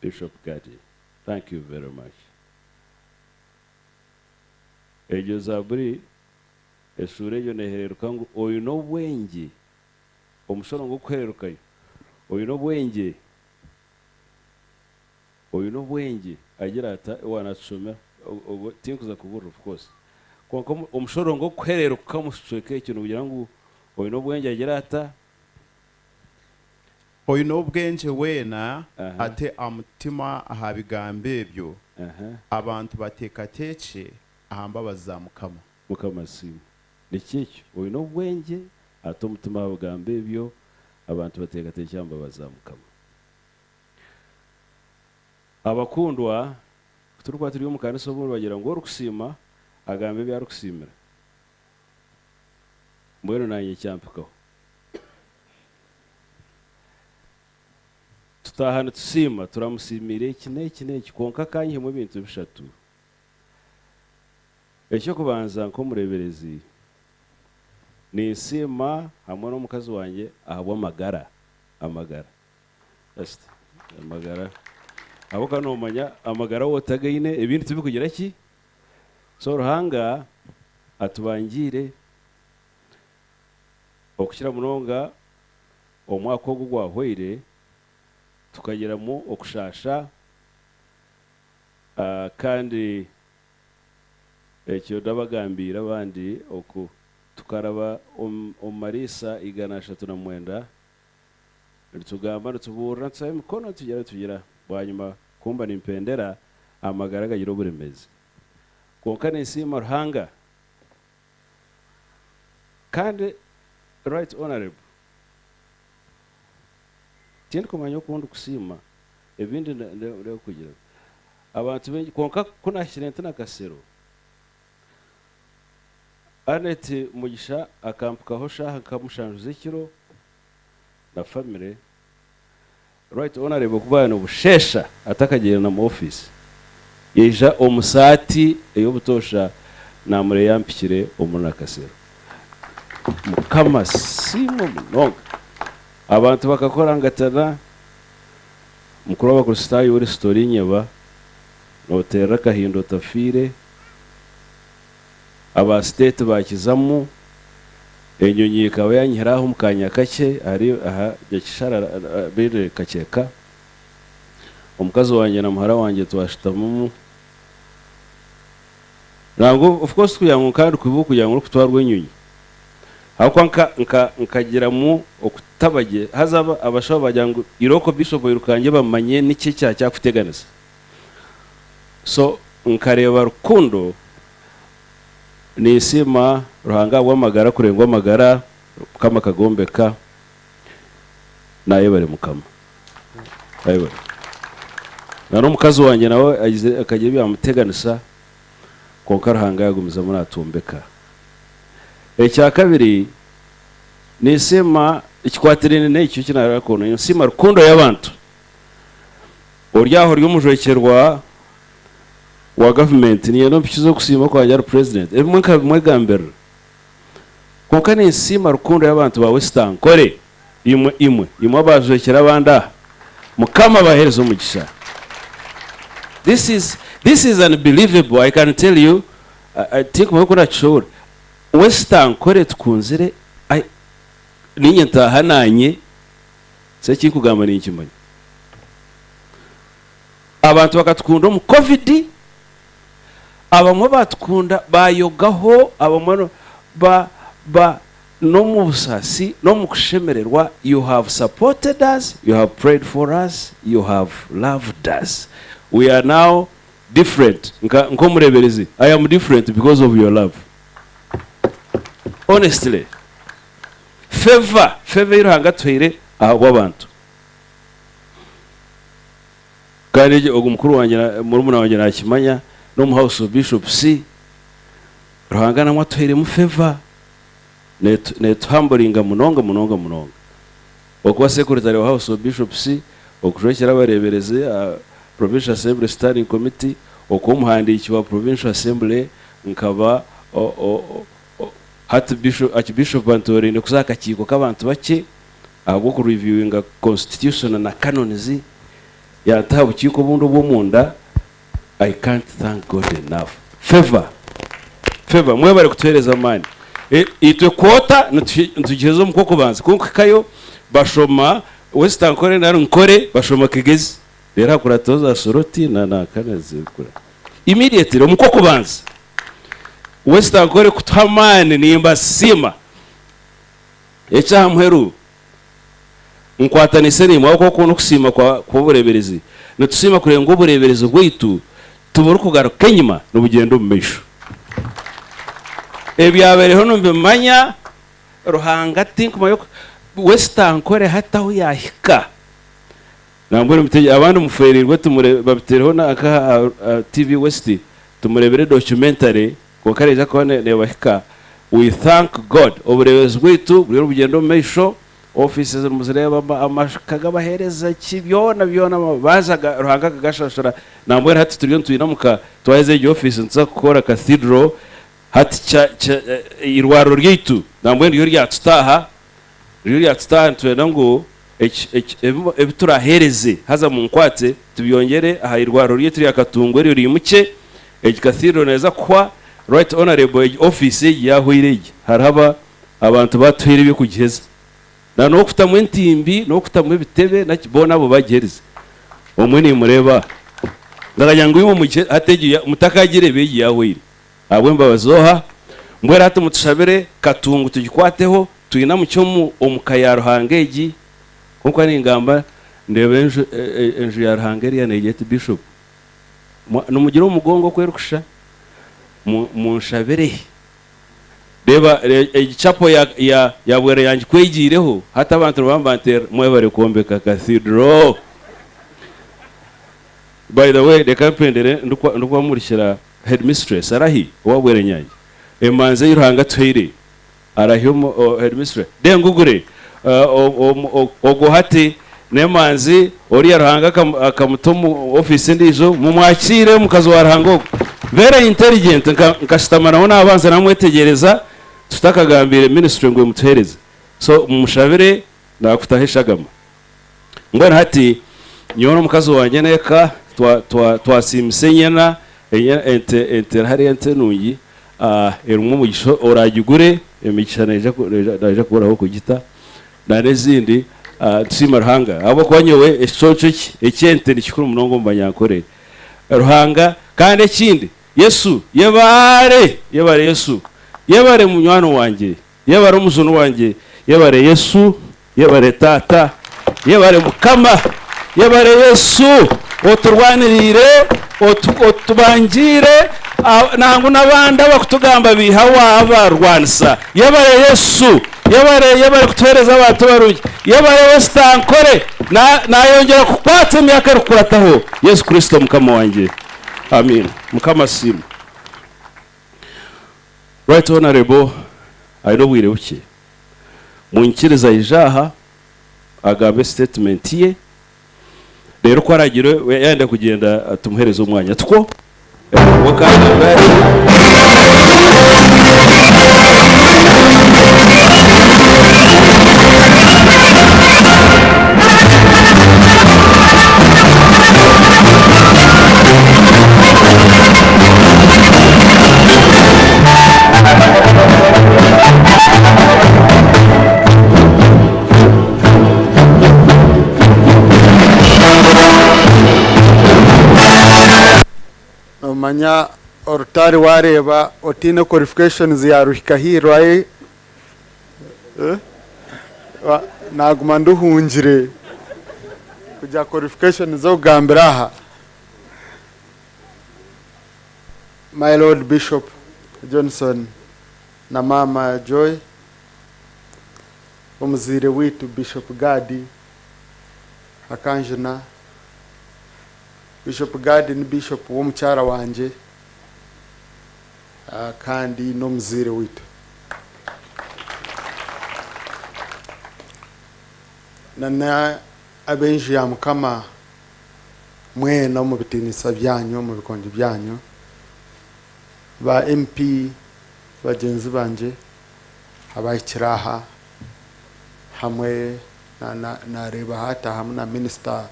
Bishop Gadi. Thank you very much. Egyo Zaaburi eshuura egyo neehereeruka ngu oine obwengye Omushoro gw'okuhererukayo, oine obwengye, oine obwengye agira ata owa natushomera, ogwo tinkuza kuburira of course, kwonka omushoro gw'okuhereruka omu kicweka ekyo nigugira ngu oine obwengye agira ata? Oine obwengye weena ate amutima aha bigambo ebyo, abantu bateekateekye aha mbabazi za Mukama. Mukama asiimwe. Niki ekyo? Oine obwengye, ata omutima aha bigambo ebyo, abantu bateekateekye aha mbabazi za Mukama. Abakundwa, ku turikuba turi omu kanisa obundi bagira ngu orikusiima agamba ebi arikusiimira. Mbwenu naanye kyampikaho. Tutaaha nitusiima, turamusiimiire eki n'eki n'eki, kwonka akanyihemu ebintu bishatu. Eky'okubanza nk'omureeberezi. Ninsiima hamwe n'omukazi wangye ahabw'amagara. Amagara. Just amagara. Ahabw'okuba noomanya amagara waaba otagaine ebindi tibikugira ki? So Ruhanga atubangiire okukira munonga omwaka ogu ogwahweire tukagiramu okushaasha kandi Ekyo ndabagambiire abandi oku tukaraba omu mariisa 309, nitugamba, nitubuurira, nitusaaba emikono, nitugira nitugira. Bwanyima ku mba nimpendera, amagara gagira oburemeezi. Kwonka ninsiima Ruhanga. Kandi Right Honourable, tindikumanya oku ndikusiima, ebindi ndikugira. Abantu baingi, kwonka ku naahikire nti na Kasero, Annet Mugisha akampikaho shaaha nka mushanju z'ekiro na famire, Right Honourable ku bwaba nibusheesha atakagiire na mu ofiisi, yaija omu saati ey'obutoosha naamureeba yampikire omuri Nakasero. Mukama asiimwe munonga. Abantu bakakorangatana. Mukuru w'Abakristaayo ori Storinyeba, noteerera akahinda otafiire, aba state bakizamu, enyonyi ekaba yanyihire aha omu kaanya kakye ahari aha Nyakisharara beine Kakyeka, omukazi wangye na muhara wangye twashutamamu, nangwa of course tikugira ngu nkaba ndi kubi kugira ngu orikutwarwa enyonyi ahabw'okuba nka nka nkagiramu okutaba gye haza abashaho bagira ngu irooko Bishop oirukangye bamanye niki ekyakyakuteganisa so nkareeba rukundo ninsiima Ruhanga ahabw'amagara kurengwa amagara Mukama akagombeka nayebare Mukama. Ayebare. Na n'omukazi wangye nawe agize akagira ebyamuteganisa kwonka Ruhanga yagumizamu natwombeka. Ekyakabiri ninsiima ekikwatiraine n'ekyo eki naarakoona ninsiima rukundo y'abantu. Ori aho ori omujwekyerwa wa gavumenti niinyenda ompikize okusiima kwangye ahari purezidenti. Ebimwe nkabimwegambirira. Kwonka ninsiima rukundo y'abantu ba West Ankole. Imwe, imwe, imwe abaajwekyera abandi aha, Mukama abaheereze omugisha. This is, this is unbelievable, I can tell you, I, I tinkumanya oku nakishoboora. West Ankole tukunzire, I, niinye ntaaha naanye, so eki nkugamba ninkimanya. Abantu bakatukunda omu Covid, abamwe baatukunda baayogaho, abamwe ba, ba, N'omu busaasi n'omu kushemererwa you have supported us, you have prayed for us, you have loved us. We are now different nka nk'omureeberezi I am different because of your love. Honestly favour favour ei Ruhanga atuhaire ahabw'abantu. Kandi egyo ogu mukuru wangye murumuna wangye nakimanya n'omu house of bishops Ruhanga namwe atuhairemu favour. Netuhamburinga munonga munonga munonga. Okuba Secretary wa House of Bishops, okujwekyera abareeberezi aha Provincial Assembly Standing Committee, okuba omuhandiiki wa Provincial Assembly, nkaba hati Archbishop antooraine kuza aha kakiiko k'abantu bakye ahabw'oku reviewinga Constitution na Canons, yanta aha bukiiko obundi obw'omunda, I can't thank God enough. Favour, favour, mwebare kutuhereza amaani. Itwe kwota nitugiheza omu kw'okubanza kwonka kuhikayo bashoma West Ankole nari Nkore bashoma Kigezi reero hakurataho za Soroti na na Kanazikura. Immediately omu kw'okubanza West Ankole kutuha amaani nimbasiima. Eky'aha muheru Nkwatanise naimwe ahabw'okuba oku n'okusiima kw'obureeberezi. Nitusiima kureeba ngu obureeberezi bwaitu tiburikugaruka enyima, nibugyenda omu maisho. Ebyabaireho nimbimanya, Ruhanga tinkumanya oku Wester Ankole hati ahu yaahika. Nambwenu mutegye abandi mufeereirwe tumure babiteereho na nka aha TV West tumureebere documentary kwonka neija kuba neebahika. We thank God obureeberezi bwaitu buriyo nibugyenda omu maisho. Offices nimuzireeba, amaka g'abaheereza ki, byona byona amabanja Ruhanga akagashashura. Nambwenu hati turiyo nitwinamuka twaheza egi office nituza kukora cathedral. Hati kya, kya, eirwariro ryaitu nambwenu ryo ryatutaaha, ryo ryatutaaha nitwenda ngu eki, eki, ebi, ebi turaheereze haza munkwatse tubyongyere aha irwariro ryaitu rya Katungu eryo riimukye, egi cathedral neeza kuhwa, right honourable egi office egi yaahwaire egi hariho aba, abantu baatuhaire eby'okugiheza. Na n'okutamu entimbi n'okutamu ebitebe naki boona abo bagyerize. Omwe nimureeba aha. Ndaganya ngu imwe mugye hati egyo ya mutakagireeba egi yahweire. Ahabw'embabazi z'oha? Mbwenu hati mutushabire Katungu tugikwateho twinamukye omu omu ka ya Ruhanga egi. Kwonka ningamba ndeeba enju enju ya Ruhanga eriya negira eti Bishop mwa nimugira omugongo oku erikushusha? Mu munshabire. Reeba egi chapel ya ya ya Bweranyangi ku egiireho, hati abantu nibaba nibanteerera, mwebare kwombeka cathedral. By the way, reka mpendere ndikubamurikira headmistress arahi owa Bweranyangi? Emanzi ei Ruhanga atuhaire arahi omu headmistress? Dengugure ogwo hati n'emanzi oriya Ruhanga akamuta omu ofiisi endiijo, mumwakiire omukazi wa Ruhanga ogwo. Very intelligent, nkashutama nawe naabanza naamwetegyereza tutakagambiire ministry ngu emutuheereze. So mumushabire naakutaho eshagama. Mbwenu hati nyowe n'omukazi wangye n'eka twasiimisa enyana, ente ente hariyo ente nungi erimu omugisha oraagigure emigisha naija kubura ah'okugita. Na n'ezindi nitusiima Ruhanga ahabw'okuba nyowe ekiconco eki eky'ente ni kikuru munonga omu Banyankore. Ruhanga kandi ekindi Yesu yebare! Yebare Yesu! Yebare munywani wangye! Yebare omujuni wangye! Yebare Yesu! Yebare Taata! Yebare Mukama! Yebare Yesu oturwaniriire, otubangiire, nangu n'abandi abakutugamba biiha waabarwanisa. Yebare Yesu! Yebare yebare kutuhereza abantu barungi. Yebare West Ankole na nayongyera kukwatsa emyaka erikukurataho. Yesu Kristo Mukama wangye. Amiina. Mukama asiimwe. Right Honourable aine obwire bukye. Munyikirize aije aha agambe statement ye reero ku aragire yayenda kugyenda tumuhereze omwanya. Tikwo? We k'agambe ati. Nomanya orutari wareeba otiine qualifications yaruhika haihi rwaye naguma nduhungire kugira qualifications z'okugambira aha. My Lord Bishop Johnson na Maama Joy, omuzaire waitu Bishop Gad akanjuna. Bishop Gad ni Bishop w'omukyara wangye kandi n'omuzaire waitu. Na n'ab'enju ya Mukama mwena omu bitiinisa byanyu, omu bikongi byanyu, ba MP bagyenzi bangye abahikire aha hamwe na nareeba haatahamu na minisita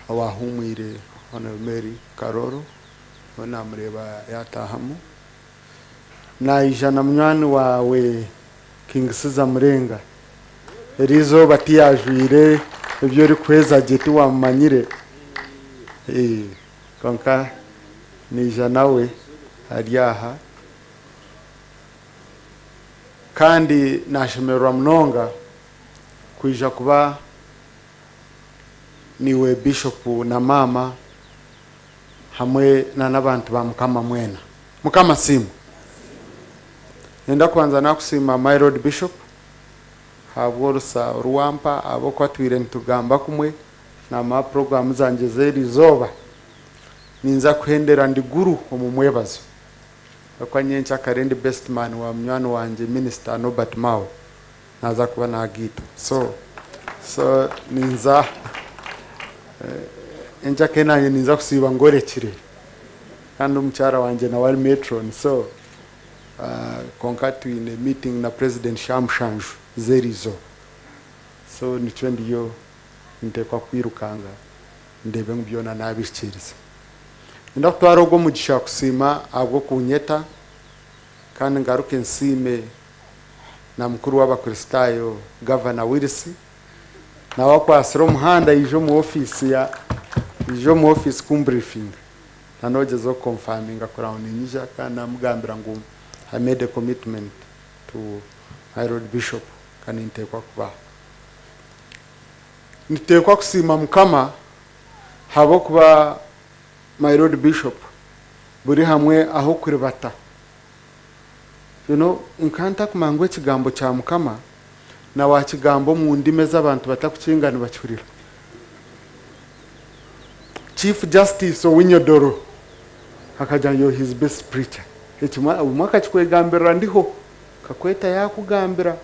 owahuumwire Hon. Mary Karooro nawe namureeba yaataahamu. Naija na munywani waawe King Caesar Murenga. Eriizooba tiyajwaire ebi orikuhweza gye tiwamumanyire kwonka naija nawe ari aha. Kandi naashemererwa munonga kwija kuba naiwe Bishopu na maama hamwe na n'abantu ba Mukama mwena. Mukama asiimwe. Niinyenda kubanza naakusiima my Lord Bishop ahabw'orusa oru wampa ahabw'okuba twire nitugamba kumwe naamaha puroguraamu zangye z'eri izooba. Ninza kuhendera ndi guru omu mwebazo. Ahabw'okuba nyencakare ndi best man wa munywani wangye Minisita Norbert Mao naaza kuba naagaitwa. So, so ninza enkyakare naanye ninza kusiiba ngorekire kandi omukyara wangye nawe ari matron so. Kwonka twine meeting na president shaaha mushanju z'eriizooba. So nikyo ndiyo ninteekwa kwirukanga ndeebe ngu byona naabihikiiriza. Niinyenda kutwara ogu omugisha kusiima ahabw'okunyeta kandi ngaruke nsiime na mukuru w'Abakristaayo Gavana Wills nawe akwatsire omuhanda yaija omu ofiisi ya yaija omu ofiisi kumbriefinga nanogyezaho kukonfaminga kureba ngu niinyija kandi namugambira ngu I made a commitment to my Lord Bishop kandi ninteekwa kubaho. Nituteekwa kusiima Mukama ahabw'okuba my Lord Bishop buri hamwe ah'okuribata. You know, nka ntakumanya ngu ekigambo kya Mukama na wakigamba omu ndimi ezi abantu batakukinga nibakihurira. Chief Justice Owiny-Dollo akagira ngu you're his best preacher. Ekimwe obumwe akakikwegambirira ndiho, akakweta yakugambira.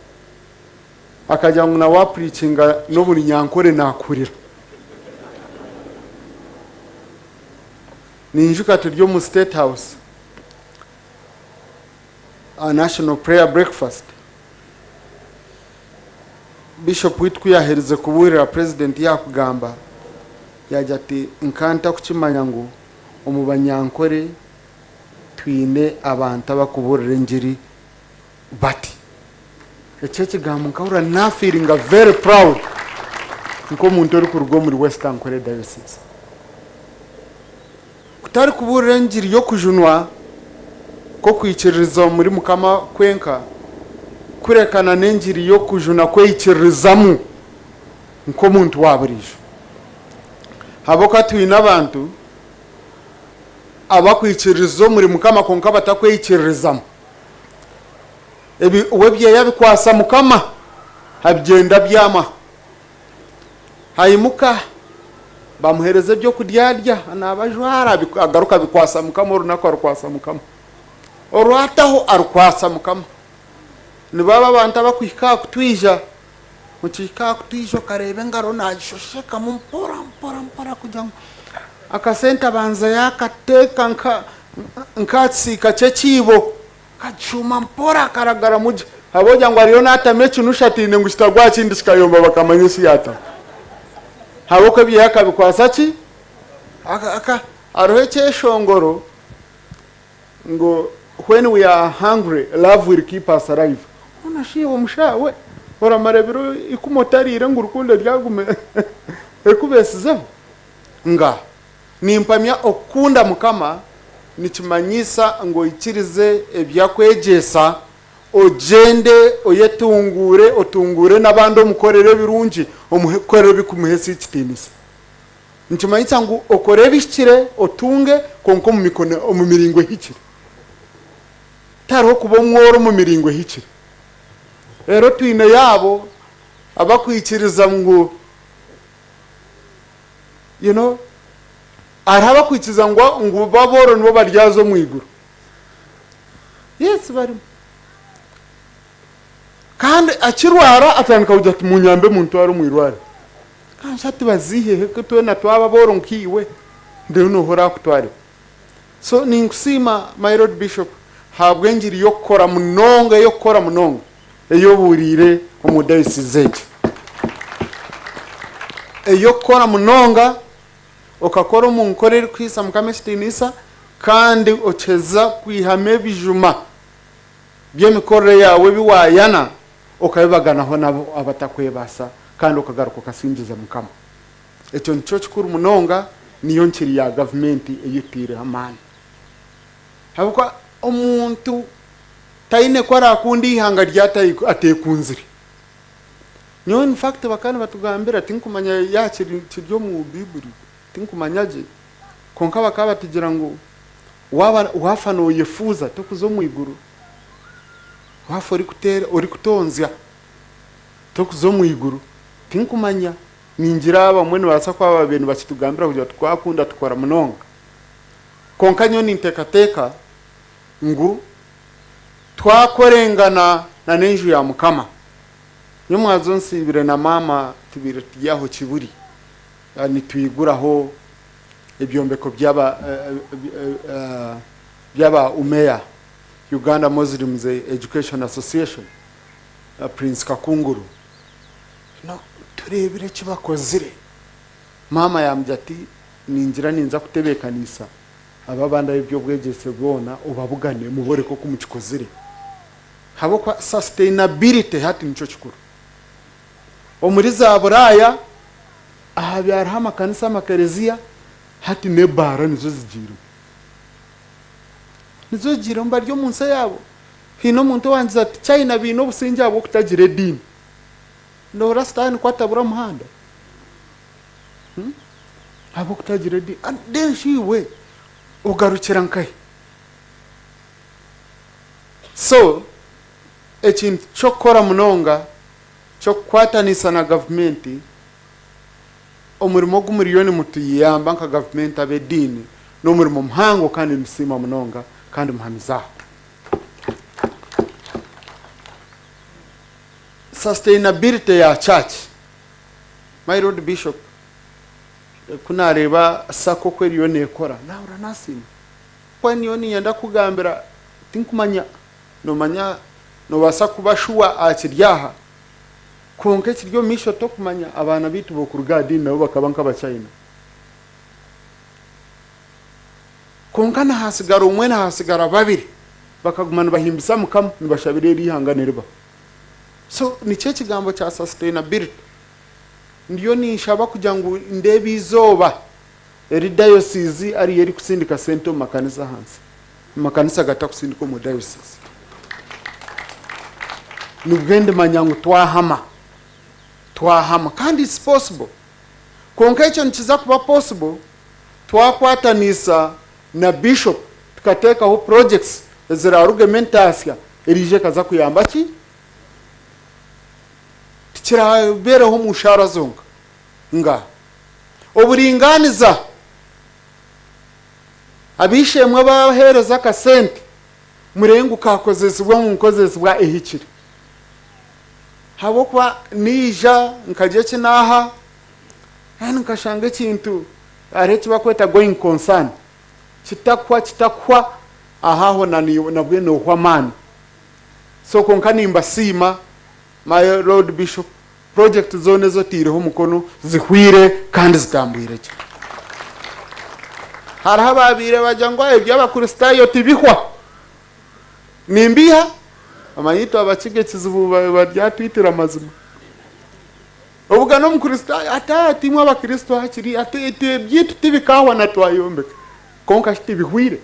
Akagira ngu na wapurikinga n'obunyankore nakuhurira. Ninjuka turi omu State House aha National Prayer Breakfast, Bishop waitu kuyaherize kuburira President yakugamba, yagira ati nka ntakukimanya ngu omu banyankore twine abantu abakuburira engiri bati. Ekyo ekigambo nkahurira nafiiringa very proud nk'omuntu orikuruga omuri West Ankole Diocese. Kutari kubuurira engiri y'okujunwa kw'okwikiririza omuri Mukama kwenka, kureka na n'engiri y'okujuna kweyikiririzamu nk'omuntu wa buriijo. Ahabw'okuba twine abantu abakwikiririza omuri Mukama kwonka batakweyikiririzamu. Ebi we ebyeya abikwasa Mukama, abigyenda abyama. Aimuka, bamuheereza ebyokurya arya, anaaba ajwara, agaruka abikwasa Mukama, orunaku arukwasa Mukama. Orwataho arukwasa Mukama. Nibo abo abantu abakuhika aha kutwija, okihika aha kutwija okareeba engaro nagishoshekamu mpora mpora mpora kugira ngu akasente abanza yakateeka nka nk'aha kisiika ky'ekiibo. Kagishuuma mpora karagaramu gye. Habwogira ngu ariyo naatama ekinusha atiine ngu kitagwa aha kindi kikayomba bakamanya eki yaatama. Habw'okuba ebyo yakabikwasa ki? Aka, hariho ekyeshongoro ngu when we are hungry, love will keep us alive. Hoona shi iwe omushaija we, oramara ebiro ikumi otariire ngu rukundo eryaguma ekubeesizeho? Ngaaha. Nimpamya okukunda Mukama nikimanyisa ngu oikirize ebi akwegyesa, ogyende oyetunguure, otunguure n'abandi omukorere ebirungi, omukorere ebirikumuheesa ekitiinisa. Nikimanyisa ngu okore ebihikire otunge kwonka omu mikono omu miringo ehikire. Tihariho kuba omworo omu miringo ehikire. Reero twineyo abo abakwikiriza ngu You know, hariho abakwikiriza ngu ngu bo abooro nibo baryaza omu iguru. Yes, barimu. Kandi akirwara atandika kugira ati munyambe muntware omu irwariro. Kandi shi ati baziihehe ko twena twaba abooro nkaiwe, ndeebe nooha oraakutware. So ninkusiima my Lord Bishop ahabw'engiri y'okukora munonga ey'okukora munonga ei obuuriire omu diocese egi. Ey'okukora munonga okakora omu nkora erikuhaisa Mukama ekitiinisa kandi okiheza kwihamu ebijuma by'emikorere yaawe ebi waayana okabibaganaho nabo abatakwebaasa kandi okagaruka okasingiza Mukama. Ekyo nikyo kikuru munonga, niyo nkiri ya gavumenti ei etaireho amaani. Ahabw'okuba omuntu taine ku arakunde eihanga rye ateekunzire. Nyowe in fact bakaba nibatugambira, tinkumanya yaaba kiri kiri omu Baiburi, tinkumanya gye, kwonka bakaba batugira ngu waaba waafa nooyefuuza tokuza omu iguru, waafa orikuteera orikutonzya tokuza omu iguru, tinkumanya. Ningira abamwe nibabaasa kuba baabaire nibakitugambira kugira ngu twakunda tukora munonga. Kwonka nyowe ninteekateeka ngu twakorengana na n'enju ya Mukama. Nyowe mwazo nsiibire na maama tubaire turi aho Kibuli nitwiguraho ebyombeko by'aba by'aba UMEA. Uganda Muslims Education Association, Prince Kakunguru. No, tureebire eki bakozire. Maama yaamugira ati, Ningira ninza kutebeekanisa aba abandi ab'eby'obwegyese boona obabugane muboreke oku mukikozire. Ahabw'okuba sustainability hati nikyo kikuru. Omuri za Buraaya ahabaire hariho amakanisa amakereziya hati n'ebaara nizo zigiiremu. Nizo zigiiremu bari omu nsi eyaabo. Haine omuntu owangize ati China baine obusingye ahabw'okutagira ediini. Nohurira sitaani ku atabura muhanda. Ahabw'okutagira ediini. Then shi iwe ogarukira nkahi? So ekintu ky'okukora munonga ky'okukwatanisa na gavumenti, omurimo ogu muriyo nimutuyamba nka gavumenti ab'ediini n'omurimo muhango kandi nitusiima munonga kandi muhamize aho. Sustainability ya church, my lord bishop ku nareeba sacco oku eriyo nekora nahurira nasiima. Ahabw'okuba nyowe niinyenda kukugambira tinkumanya, noomanya noobaasa kuba shuwa aha kiri aha, kwonka ekiri omu maisho tokumanya, abaana baitu b'okuruga aha diini nabo bakaba nk'Abachina. Kwonka nihaatsigara omwe nihaatsigara babiri bakaguma nibahimbisa Mukama nibashabira eri ihanga niribaho. So nikyo ekigambo kya sustainability. Ndiyo ninshaba kugira ngu ndeebe eizooba Eri dayosiizi ariyo erikusindika sente omu makanisa ahansi, amakanisa gatakusindika omu dayosiizi. Nibwe ndimanya ngu twahama, twahama kandi it's possible. Kwonka ekyo nikiza kuba possible twakwatanisa na bishop tukateekaho projects ezirarugemu entaasya eriija ekaza kuyamba ki? Tikirabeereho omu shaara zonka. Nga. Oburingaaniza. Ab'eishe-emwe abaheereza akasente, mureebe ngu kaakozesibwa omu nkozesibwa ehikire. Ahabw'okuba naija nkagira eki naaha, then nkashanga ekintu hariho eki barikweta going concern, kitakuhwa kitakuhwa, aho aho nabwe noohwa amaani. So kwonka nimbasiima my Lord Bishop. Purojekiti zoona ezi otaireho omukono zihweire kandi zitambwire gye. Hariho abaabaire bagira ngu eby'Abakristaayo tibihwa. Nimbiiha? Omanya itwe Abakiga ekizibu baryatwitira amazima. Obugane Omukristaayo ati ati imwe Abakristo hakiri ati ebyaitu tibikaahwa na twayombeka. Kwonka shi tibihweire?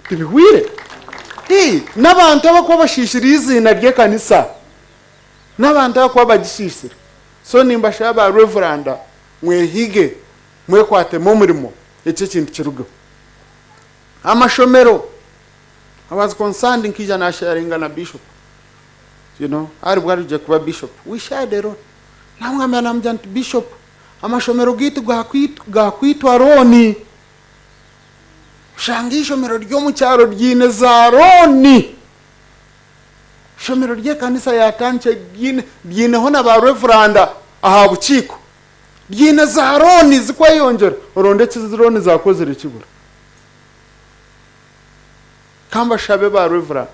Tibihweire? N'abantu abarikuba bashiishire eiziina ry'ekanisa. N'abantu abakuba bagishiishire. So nimbashaba ba Reveranda mwehige mwekwatemu omurimo ekyo ekintu kirugeho. Amashomero, I was concerned nkaija nasharinga na Bishop you know aribwo arije kuba Bishop we shared a lot namugambira namugira nti Bishop amashomero gaitu gakwitwa loan oshanga eishomero ry'omukyaro ryine za loan. Ishomero ry'ekanisa ya Tankye ryineho na ba Revuranda aha bukiiko. Ryine za looni zikweyongyera. Oronde eki looni zakozire kibura. Ka mbashabe ba Revuranda.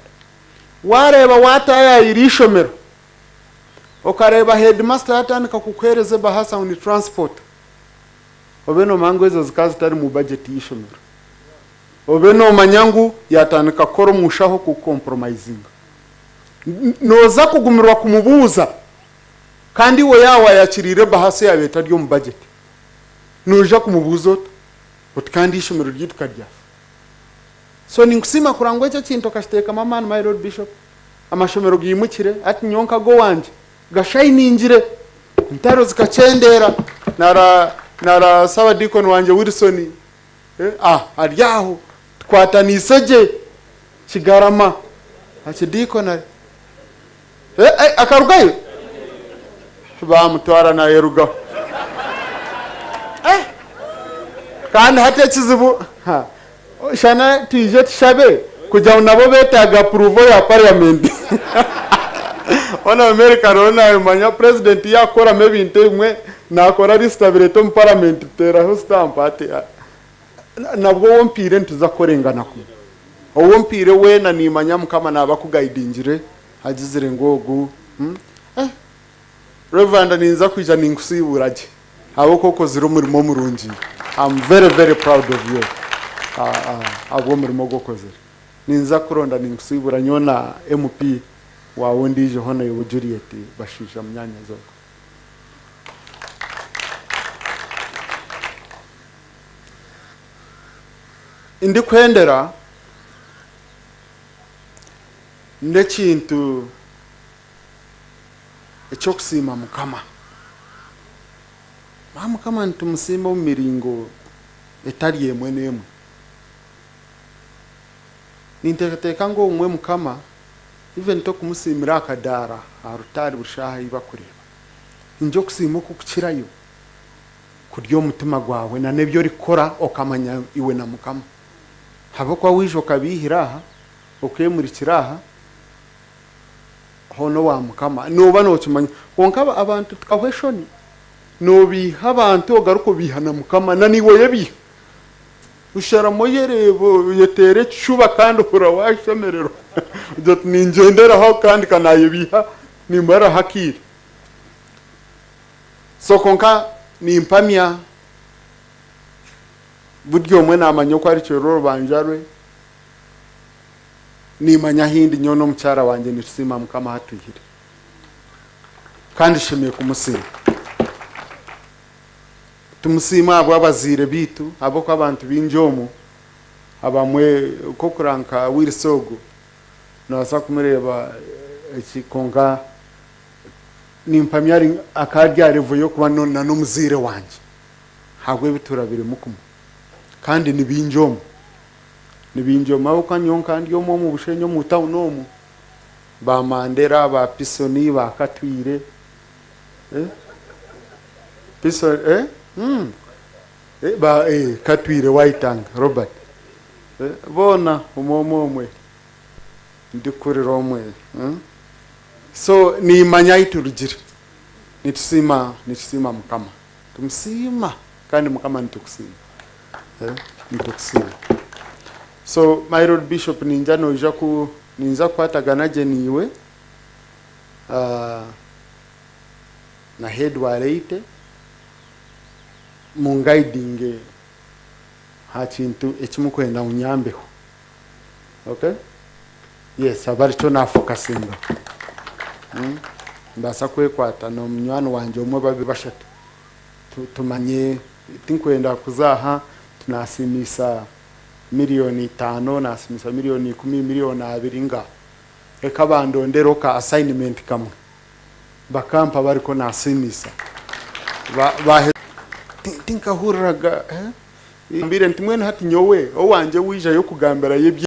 Wareeba wataayaayira eishomero, okareeba heedimasita yatandika kukuheereza ebahasa ngu ni transport, obe noomanya ngu ezo zikaba zitari mu bajeti y'eishomero. Obe noomanya ngu yaatandika kukora omu nshaho kukukompromayizinga. Nooza kugumirwa kumubuuza kandi iwe yaaba waayakiriire ebahasa eyaaba etari omu bajeti. Noija kumubuuza ota? Oti kandi eishomero ryaitu ka ryafa. So ninkusiima kurora ngu ekyo ekintu okakiteekamu amaani my Lord Bishop. Amashomero gaimukire, hati nyowe nk'ag'owangye gashayiningire, entaro zikakyendeera. Nara nara Saabadiikoni wangye Wilson Ah, ari aho tukwataniise gye Kigarama Archidiaconary. Eh, eh, akarugayo? Baamutwara naayerugaho. Eh, kandi hati ekizibu, ha, shana twije tushabe kugira ngu nabo beetaaga approval ya parliament. Hoona America reero naayimanya president yaakukoramu ebintu ebimwe Naakora lisiti abireeta omu paramenti tuteeraho sitampu ati nabwo ou ompiire nituza kukorengana kumwe. Ou ompaire weena niimanya Mukama naaba akugaidingire agizire ngu ogu hmm? Eh, Reverend ninza kwija ninkusiibura gye ahabw'okuba okozire omurimo murungi. I'm very very proud of you ahabw'omurimo ogu okozire. Ninza kuronda ninkusiibura nyowe na MP waawe ondiijo Honourable Juliet Bashaija munyaanyazi ogwo. Ndikuhendera n'ekintu eky'okusiima Mukama. Ba Mukama nitumusiima omu miringo etari emwe n'emwe. Ninteekateeka ngu obumwe Mukama even tokumusiimira aha kadaara aha rutaari buri shaaha ei bakureeba. Ningira okusiima okukukirayo kuri omu mutima gwawe na n'ebi orikukora okamanya iwe na Mukama. Ahabw'okuba waija okabiihira aha, okeemurikira aha, hoona owa Mukama, nooba nookimanya. Kwonka abantu tukahwa eshoni, noobiiha abantu ogaruka obiiha na Mukama, na naiwe oyebiiha. Osharamu oyereeba, oyeteera ekishuba kandi ohurira waashemererwa. Ogira oti ningyenderaho kandi ka naayebiiha nimmaraho akaire. So kwonka nimpamya buri omwe naamanya oku aricwerwa orubanja rwe. Niimanya ahi ndi nyowe n'omukyara wangye nitusiima Mukama ahu atwihire. Kandi tushemereire kumusiima. Tumusiime ahabw'abazaire baitu, ahabw'okuba abantu baingi omu abamwe nk'okuraba nka Wilson ogu, noobaasa kumureeba eki kwonka nimpamya ari akaba ari aha level y'okuba na n'omuzaire wangye ahabw'ebi turabiremu kumwe. Kandi ni baingi omu, ni baingi omu ahabw'okuba nyowe nka ndi omwe omu Bushenyi omu tawuni omu, ba Mandera, ba Pisoni, ba Katwire, eh, Pisoni, eh, mm, eh, ba eh, Katwire Waitanga Robert, eh, boona omwe omwe omwe ndikukurira omwe, mm. So niimanya ahi turugire. Nitusiima nitusiima Mukama. Tumusiima kandi Mukama nitukusiima. Eh, nitukusiima. So my Lord Bishop ninja noija ku ninza kukwatagana gye naiwe ah, na head wa Leite mungaidinge aha kintu eki mukwenda ngu nyambeho. Okay? Yes, aba arikyo naafokasinga. Mm? Nimbaasa kwekwata n'omunywani wangye omwe babiri bashatu tu- tumanye tinkwenda kuza aha nti naasiimisa miliyoni 5, naasiimisa miliyoni 10, miliyoni 20 nga reka bandondereho ka assignment kamwe bakampa bariko naasiimisa. Ba, bahe tinkahuriraga eh? Mbire nti mbwenu hati nyowe owangye wiijayo kugambirayo ebye.